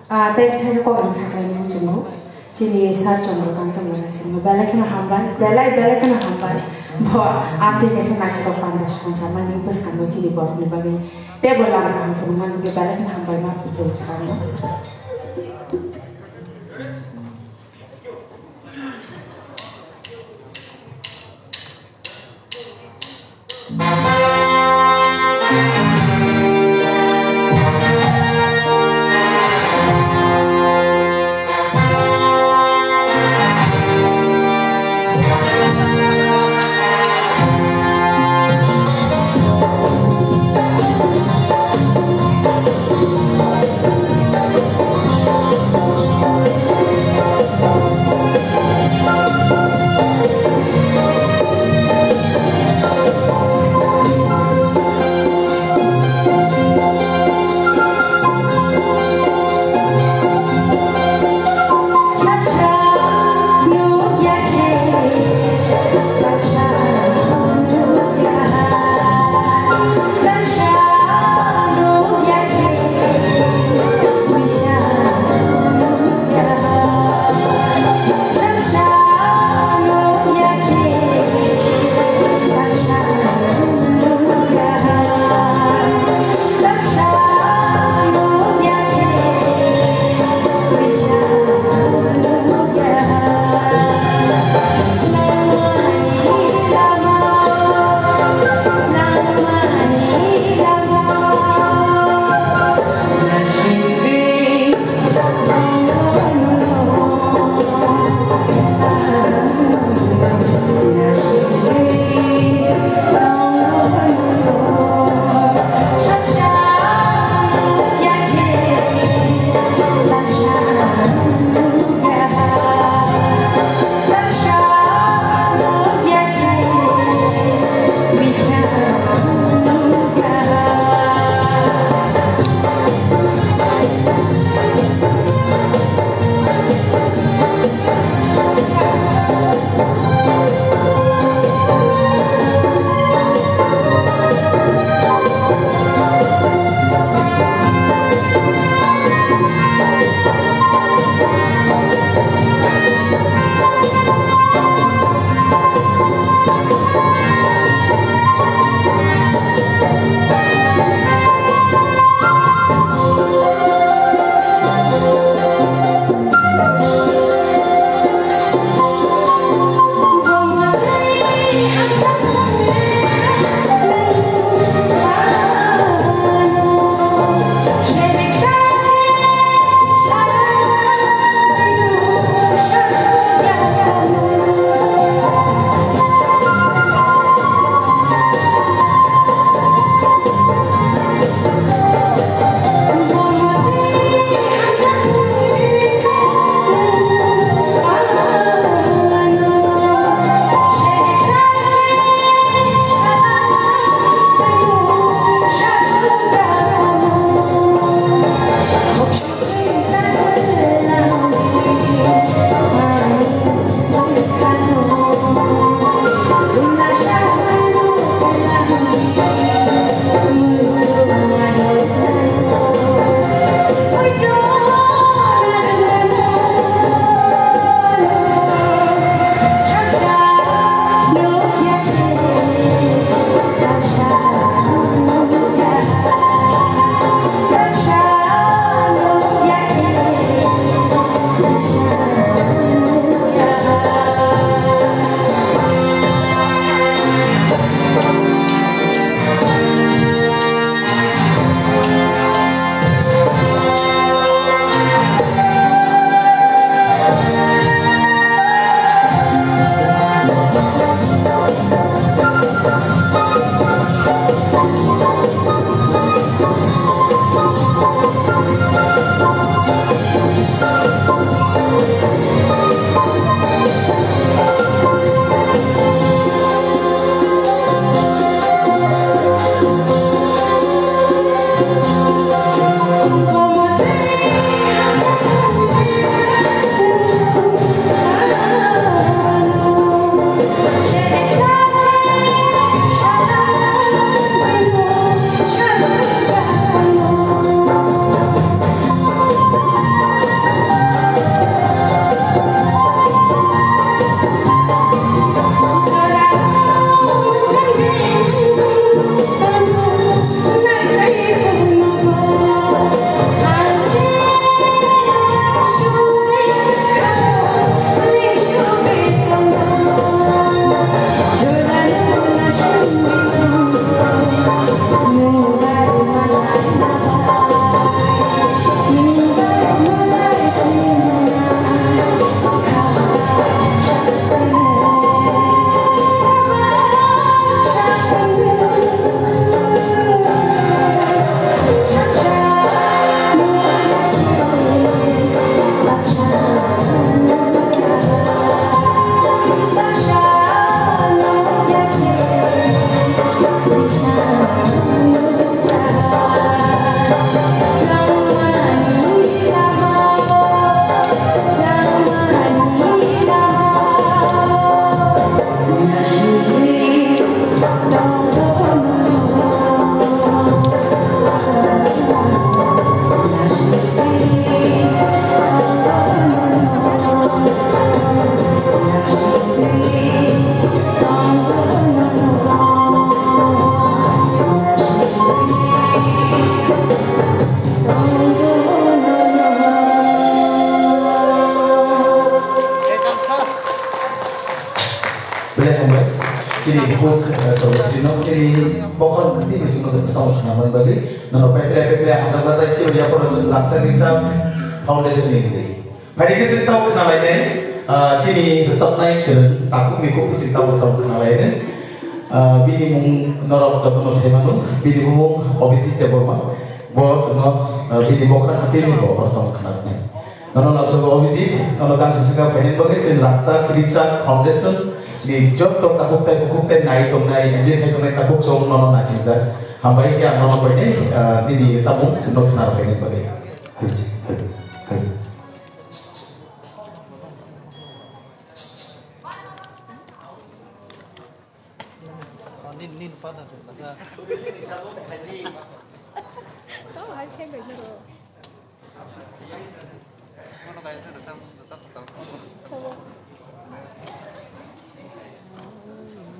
Ah, tei thaisa kok ang saklaini muchungo. Chini sir Chandrakanta Murasingno belai kheno hambai, belai, belai kheno hambai. Bo amtwi kaisa naithotok panda songchamani bwskango chini borokni bagwi tei bo lama kaham phunukmani bagwi belai kheno hambai ma phunukgo sir no. Tamo khna man bagwi, nono pekle pekle hamjakma tei chibaya phano chwng Rangchak Richard Foundation ni wngwi. Phaidi khe chwng tamo khna lainai, ah, chini rwchapnai kwrwng takhukni kok chwng tamo chwng khna lainai. Ah, bini mung norok jotono sai mano, bini bumung Abhijit Debbarma. Bo chwngno, ah, bini bokhorok hathini bo orchong khna lainai. Nono labsok Abhijit, nono tang sisika phainani bagwi chwng Rangchak Richard Foundation ni joto takhuk tei bukhuk tei nai tongnai, enjoy khai tongnai takhuk chwng nono naisingcha. Hambai khe ang nono koinai, ah, nini chamung chwngno khna rwkhainani bagwi.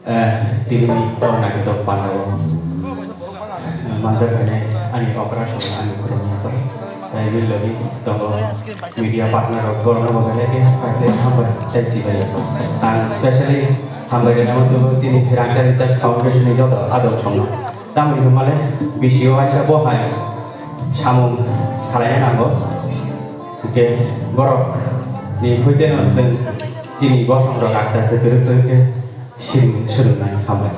Eh, tini ni tong naithotok panao manjak khainai ani okra song ani khoroknwi tei bini logi tongo media partner rok, borokno bo belai khe hambai tei chibai. Ang specially hambai rwna muchungo chini Rangchak Richard Foundation ni joto adong songno. Tamoni hwnmale bisio waisa bo hai samung khalaina nango. Hwnkhe borok ni hoiteno chwng chini bosong rok aste aste twrwk twrwk khe sim-, swrwngnai hambai.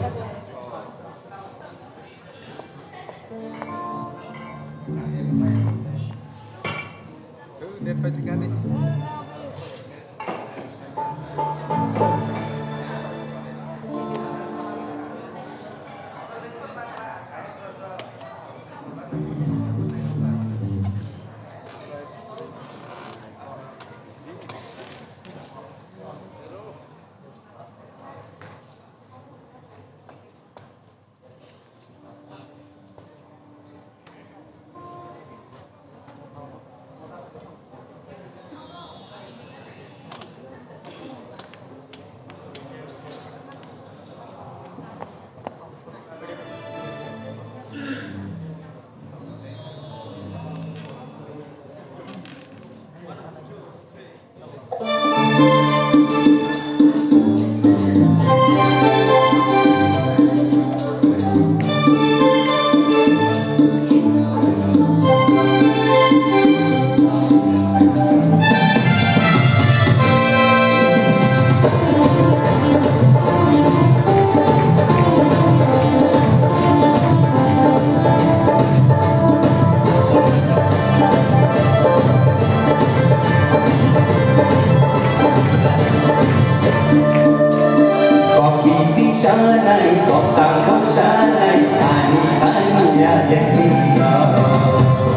Kok bibi sanai, kok tangbo sanai, ani ani ya lekti no,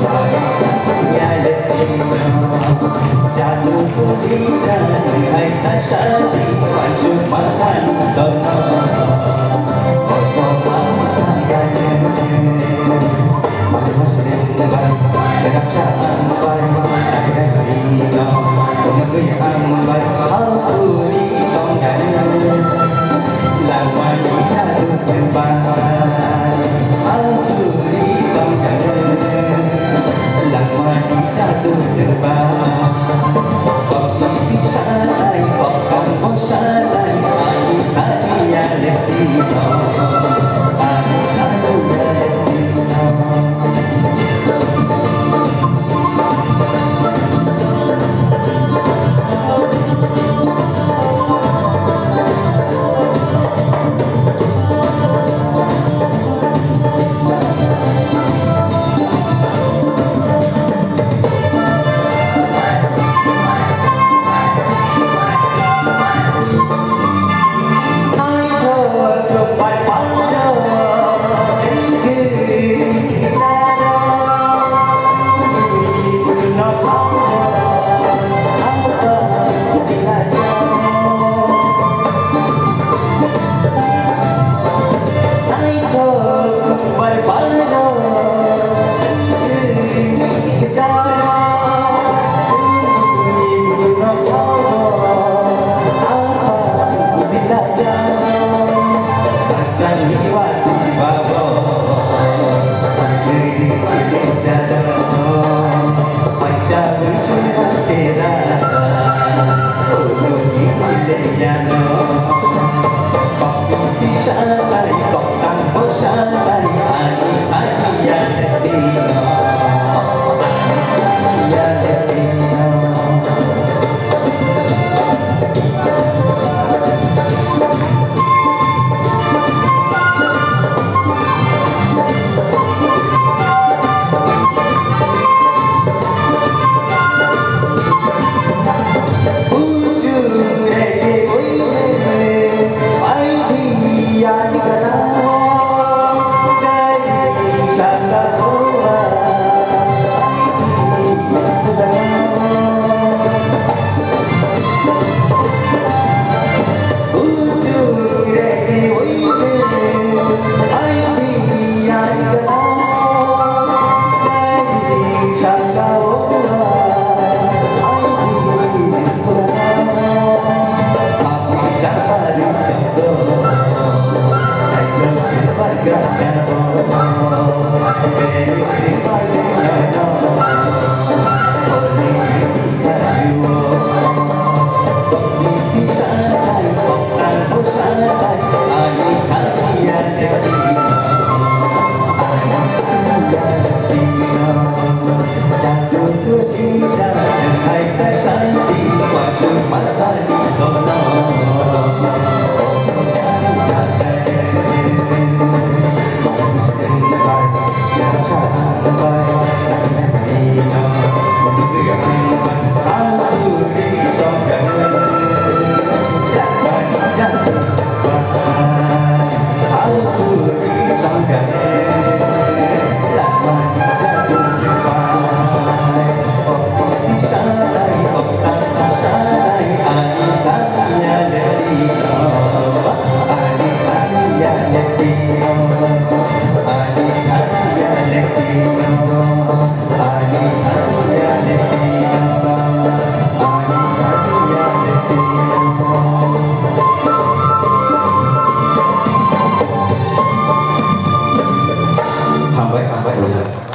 ani ani ya lekti no. Jadu puri jadu hai ta shadi, panchu masan dono. Oto mama gane.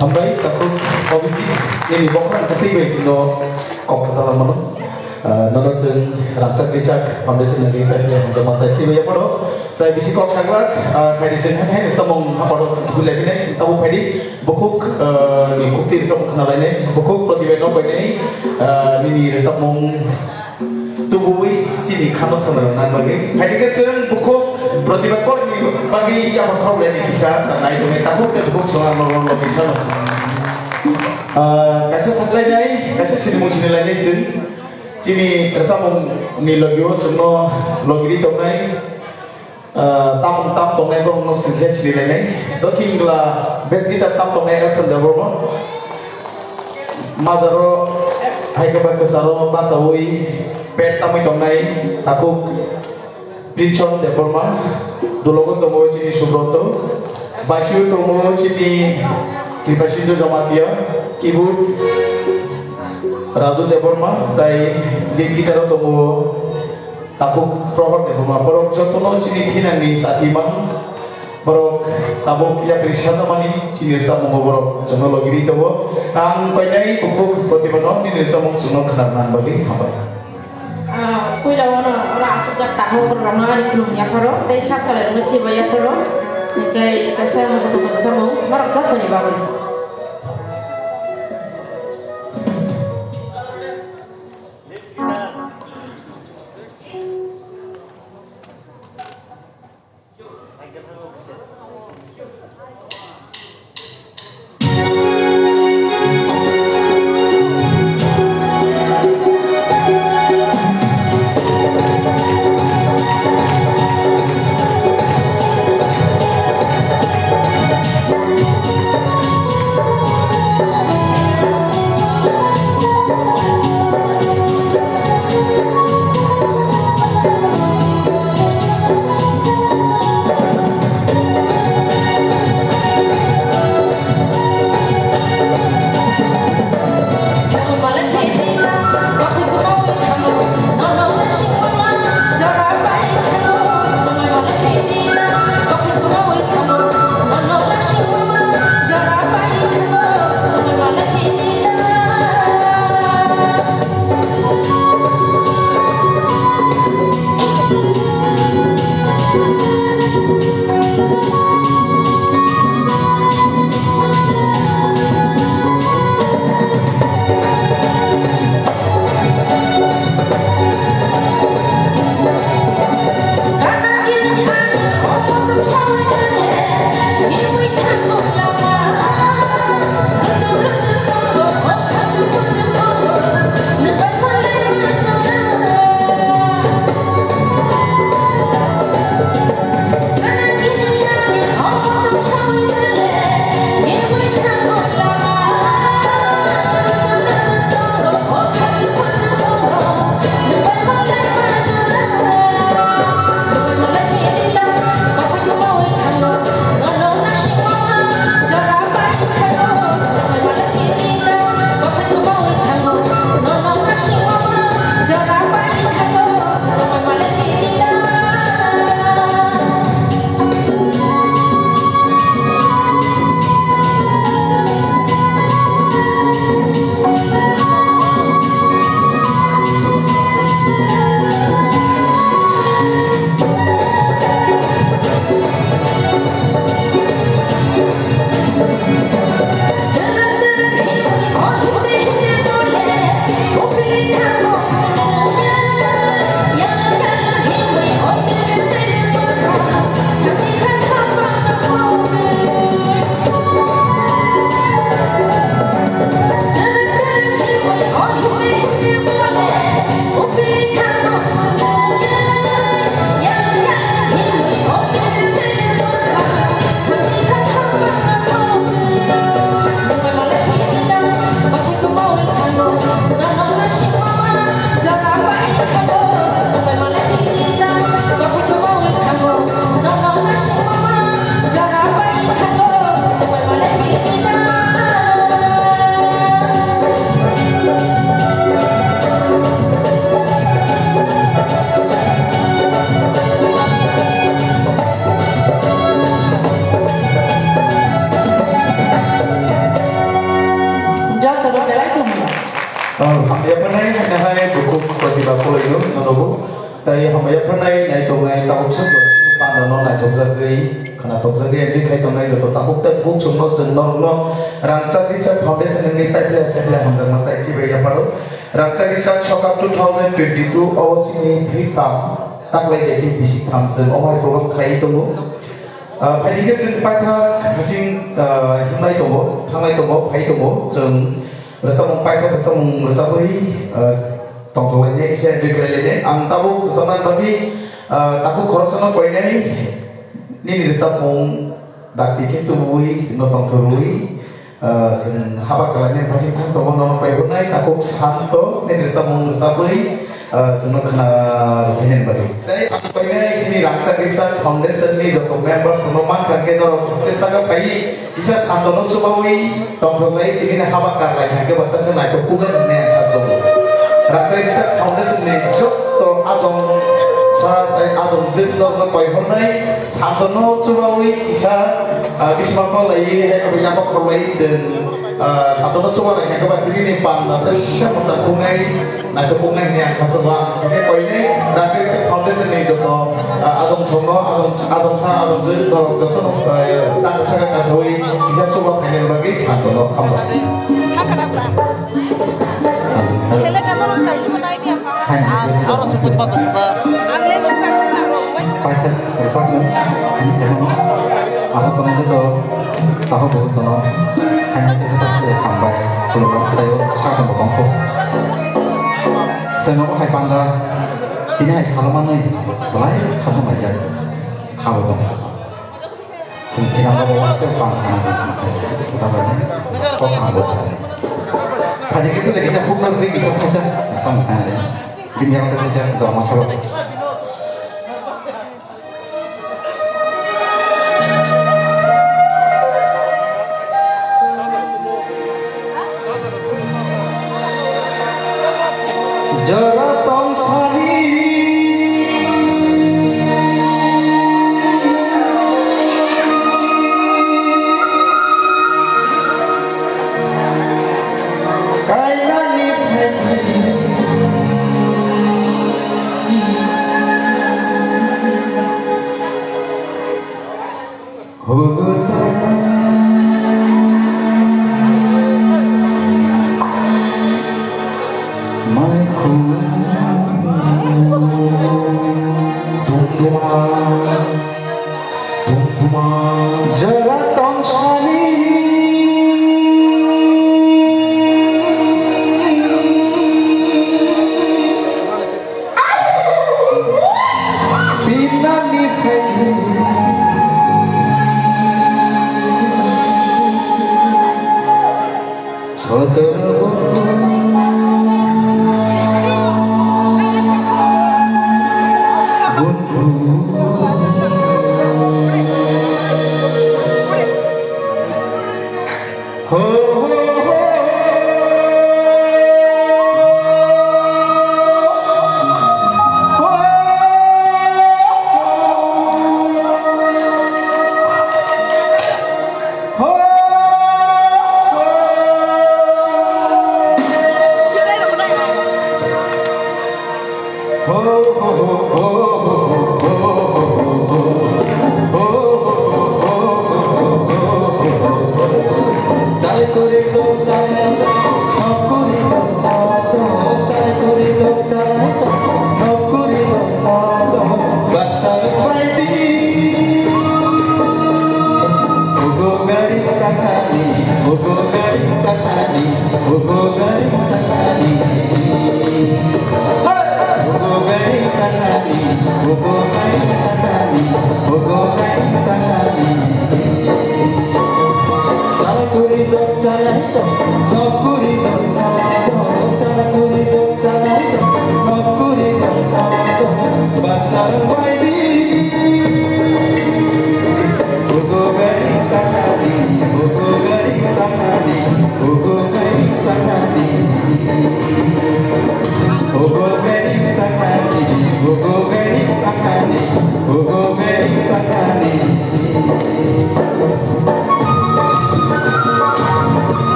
Hambai, takhuk Abhijit, nini bokhorok twi bai sino kok kwchang mano. Ah, nono chwng rangchak twichak foundation ni bai khlai hamjakma tai chibai yaporo. Tai bisi kok saglak, ah, phaidi chwng hai hai samung haporo chwng tubui lai binai, chwng tabuk phaidi. Bukhuk, ah, ni kukti rwchapmung khna lainai. Bukhuk Pratibha no koinai, ah, nini rwchapmung Tubui sini khano samrang nan bagwi. Phaidi khe chwng bukhuk Pratibha Kolini bagwi yapha khorok laini kisa ta nai tongnai takhuk tei bukhuk chwng ang norok kisa no. Ah, kaisa saklainai, kaisa sinimung sinilainai chwng. Chini rwchapmung ni logi o chwngno logiri tongnai. Ah, tam, tam tongnai borok nok singsa sini lainai. Dokhin gla bass guitar tam tongnai Elson Debbarma. Majaro hai khe ba kwcharo bachaui pet tamui tongnai takhuk Princhon Debbarma. Dulogo tongo chini Subroto. Basio tongo chini Kripasinjo Jamatia. Keyboard Raju Debbarma. Tai lead guitar o tongo Takhuk Prohor Debbarma, borok jotono chini thinangni chati mang. Borok tabuk yapri sajamani chini rwchapmungo borok chwngno logiri tongo. Ang koinai bukhuk Pratibha no nini rwchapmung chwngno khwnarwna bagwi hambai. Ah, puila ono oro asukjak takhuk rokno ani khulum yapharo tei sak salai rokno chibai yapharo. Tei kaisa mosa tongthok rwchapmung norok jotoni bagwi. Hamya phanai, hamya hai, bukhuk protibha koloino, nonobo. Tai hamya phanai, naitongnai, tabuk sabo, panda no naitokjagwi, khana tokjagwi, entry khai tongnai, joto tabuk tai bukhuk chwngno, chwng norokno, Rangchak Research Foundation wngwi paiple, paiple hamjakma tai chibai yapharo. Rangchak Research Sokap two thousand twenty-two, o chini phirtam, taklai dekhe bisi tham chwng, o hai program khlai tongo. Ah, phaidi khe chwng paithak hasing, ah, himlai tongo, thanglai tongo, phai tongo, chwng Rwchapmung paithak rwchapmung rwchabwi, ah, tongthok lainai kisa enjoy khlai lainai. Ang tabuk rwchapna bagwi, ah, takhuk khoroksano koinai nini rwchapmung dakti khe tubui, chwngno tongthorwi, ah, chwng haba kwlainani phaising thang tongo, nono paihornai takhuk Santo nini rwchapmung rwchabwi, ah, chwngno khna rwphainani bagwi. Tei ang koinai chini Rangchak Research Foundation ni joto members no mankha khe norok stage saka phaiwi Kisa Santono chubawi tongthok lai, tini ni haba kar lai kha khe bo ta se naithok kuk nai hwnwi ang kha chwng. Rangchak Research Foundation ni jotto adong sa tei adong jwk jorno koi hwnwi Santono chubawi kisa, ah, bisma kol lai hai khe bo yama kol lai chwng, ah, Santono chuba lai kha khe bo tini ni panda ta se mwchang kuk nai. Naithok kuk nai hwnwi ang kha chwng, ang khe koinwi Rangchak Research Foundation ni joto, ah, adong songno, adong, adong sa, adong jwk norok jotono, ah, tangsa saka kasawi kisa chuba phainani bagwi Santono hambai. Haino, aro songkot pa tongba. Paithak rwchapmung, ani saimano, aswk tongnai joto takhuk bukhuk jono, haino kisa takhuk hambai, khulumno, tei o sakchangbo tongkho. Chwng obo hai panda, tini hai salo manwi belai khatung laijak, khabo tongkha. Chwng thina obo tei panda nang chwng khai, sabaini kok ang bo sa. Phaidi khe belai kisa hukno rwgwi kisa thaisa, sa mung thang ri. Bini yago tei thaisa joma salo. Jora tongsani kainani phaikhe. Jora tongsani Pinani phaikhe sotoro buntu.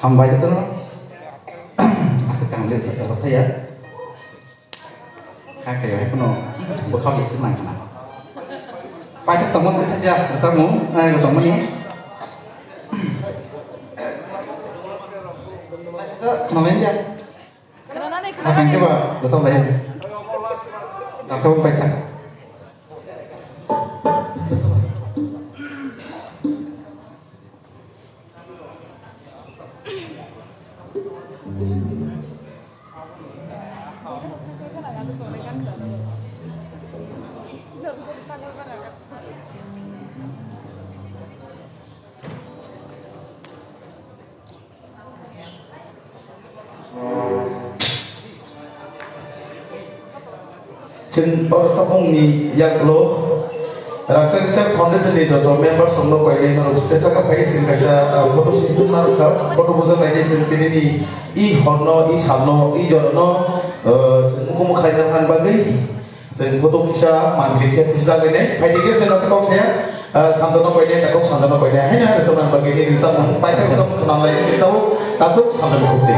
Hambai jotono. Aswk kaham le rwchapthai ya. Kha khe hai phano bwkhao isi nang khna. Paithak tongma twi thaisa rwchapmung, eh, tongmani. Khna lai ya. Khna nani, khna nani. Sakang khe ba rwchap lai. Dakha bo paithak. Chwng oro samungni yaklo Rangchak Research Foundation ni joto members rokno koinai norok stage o phai chwng kaisa, ah, photo session narwkha, photo bujak lainai chwng tini ni i horno, i salno, i jorano, ah, chwng mukumu khlaina bagwi. Chwng photo kisa, mangpili kisa, kisa jagwi nai. Phaidi khe chwng aswk kok saya, ah, Santano koinai, takhuk Santano koinai. Haino hai rwchapna bagwi nini rwchapmung paithak rwchap khwnalai chwng tabuk, takhuk Santano khukti.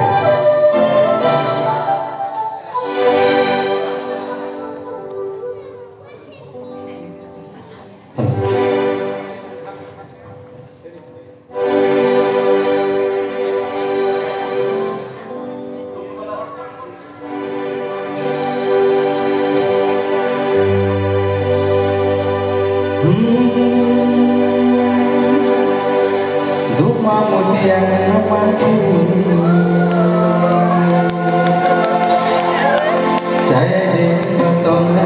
Duma mudiang namaki. Chaya de tongna.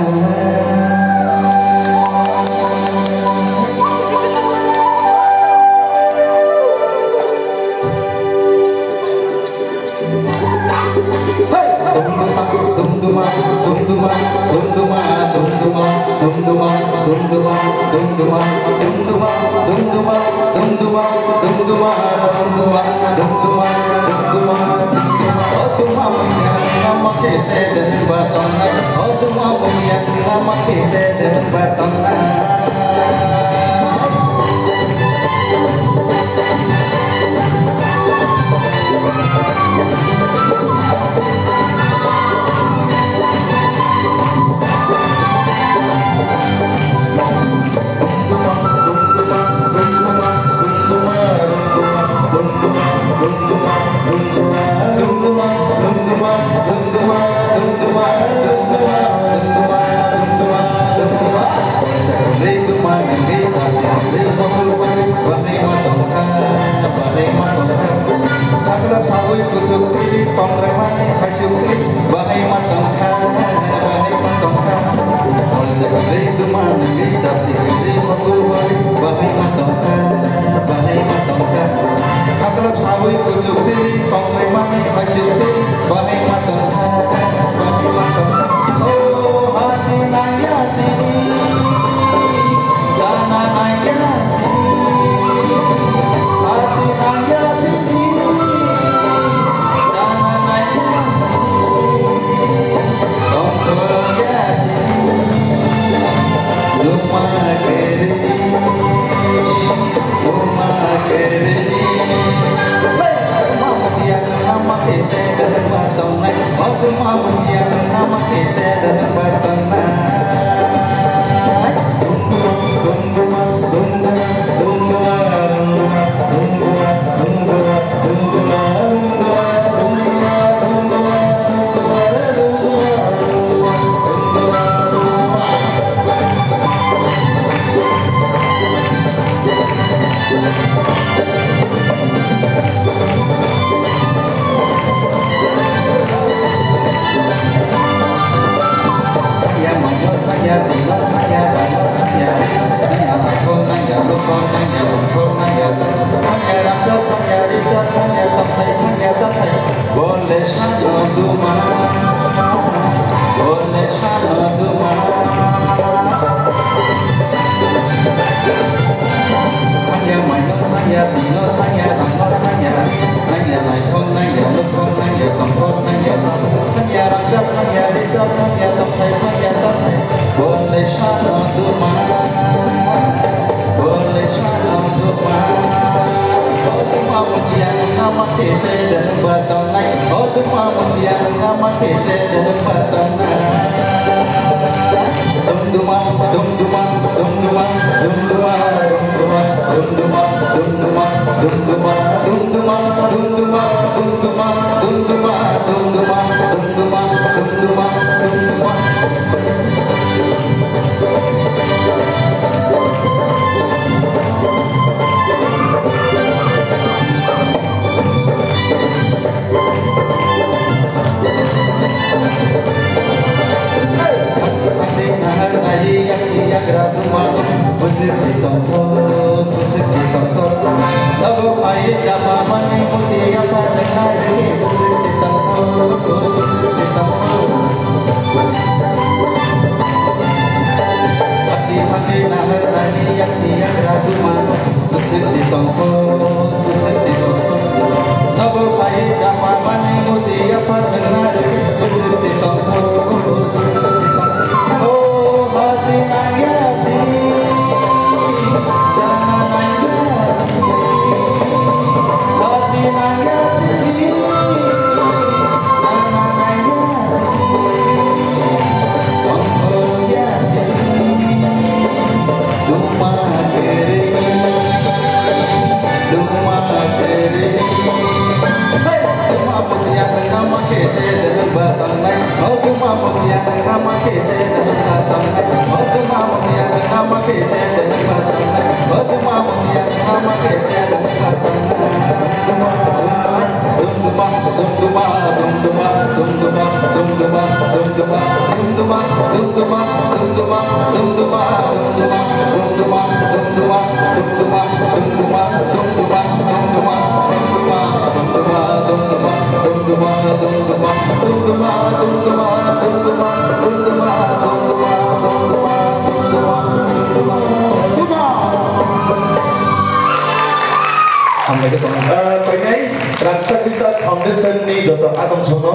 Hambai khe tongo. Ah, koinai Rakcha Kisa Foundation ni joto adong sono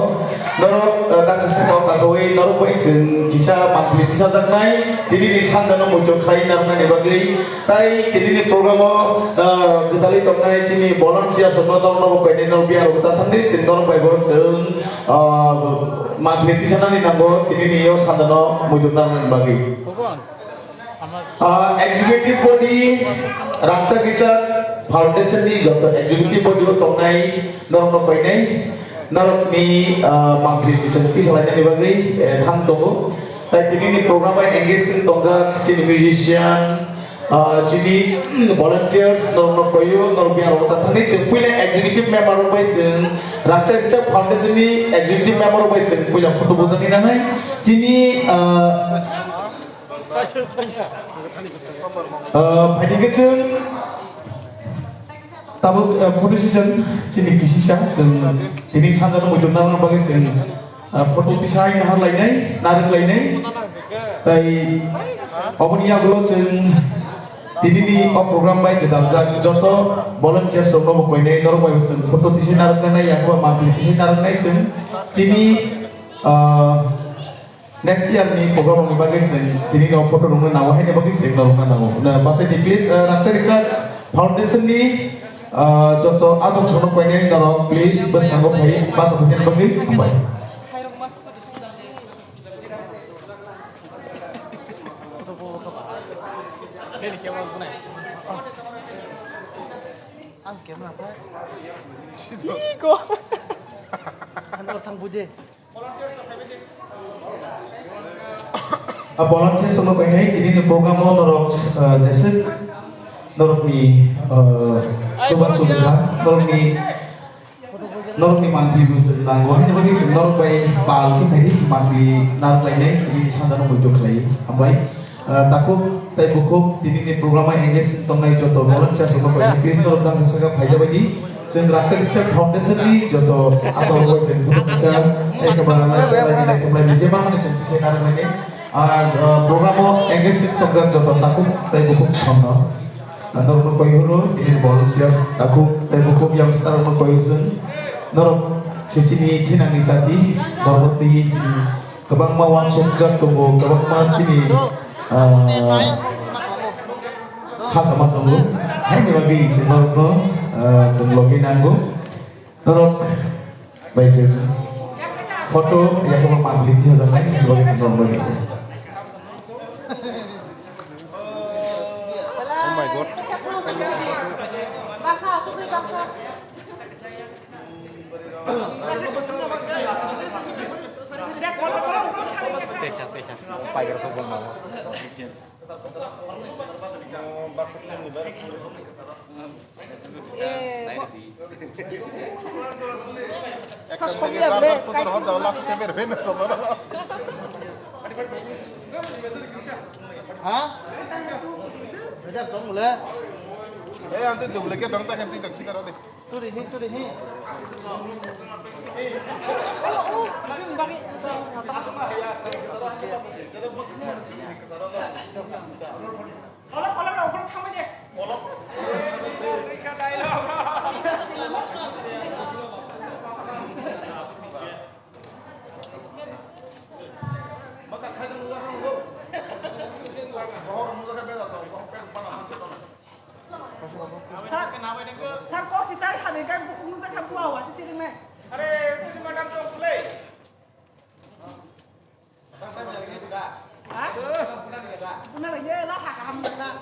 norok, ah, daksa sakao kasawi norok bai chwng kisa mangpili tisajaknai tini ni sanjano muitu khlai narwknani bagwi. Tai tini ni program o, ah, gwdalwi tongnai chini volunteers rokno norok no bo koinai norok biya rok ta thangwi chwng norok bai bo chwng, ah, mangpili tisanani nango tini ni o sanjano muitu narwknani bagwi. Ah, executive body, Rakcha Kisa Foundation ni joto executive body o tongnai norok no koinai, norok ni, ah, mangpili bichang tisa lainani bagwi, eh, thang tongo. Tai tini ni program o engage tongjak chini musician, ah, chini volunteers norok no koio, norok biya rok ta thangwi chwng puila executive member rok bai chwng Rakcha Kisa Foundation ni executive member rok bai chwng puila photo bujagwi nanai. Chini, ah, Ah, phaidi khe chwng tabuk, ah, photo session chini kisisa chwng tini sanjano muitu narwkna bagwi chwng, ah, photo tisai nahar lainai, narwk lainai. Tai oboni yagulo chwng tini ni o program bai gwdamjak joto volunteers rokno bo koinai norok bai bo chwng photo tisai narwkjaknai, yakhuba mangpili tisai narwknai chwng chini, ah, Next year ni program rokni bagwi chwng tini no photo rokno nango, haini bagwi chwng norokno nango. Na, bachai di, please, uh, Rakcha Kisa Foundation ni, uh, joto adong sono koinai norok, please, bwskango phai, bacha phainani bagwi hambai. Ang camera pa. Iko. Ano thang buje. A volunteers rokno koinai tini ni program o norok, ah, jeswk norok ni, ah, chuba chulukha norok ni, norok ni mangpili bo chwng nango haini bagwi chwng norok bai pal khe phaidi mangpili narwk lainai tini ni sanjano muitu khlai hambai. Ah, takhuk tei bukhuk tini ni program o engage tongnai joto volunteers rokno bai please norok dangsa saka phaijabaidi. Chwng Rakcha Kisa Foundation ni joto adong bai chwng kisa ekaba laisa laini naithok laini je mamani chwng kisa karang laini. Ar, ah, program o engage tongjak joto takhuk tei bukhuk somno. Ah, norokno koi horo tini volunteers takhuk tei bukhuk youngster rokno koi horo chwng. Norok se chini thinangni jati, norok twi chini kwbangma uansukjak tongo, kwbangma chini, ah, kha kama tongo. Haini bagwi chwng norokno, ah, chwng logi nango. Norok bai chwng photo yakung mangpili tiya janai, hini bagwi chwng norok bai. Oh my God. Teisa, teisa. Pagar ko bong. Ekkan digi dar dar pudar hor dao, last chamber bena cholo. Ha? Hajar dong le. Eh, ante duplicate dong ta kan ti dong kita rode. Turi hi, turi hi. Kolok, kolok, rok, kolok, thangbai de. Kolok. Sir, sir, kok si tar kha de, kai bukhuk nung ta kha bua wa si chiring nai. Are, tu si madam chok play. Ha? Buna lagi lah, hak ham lah.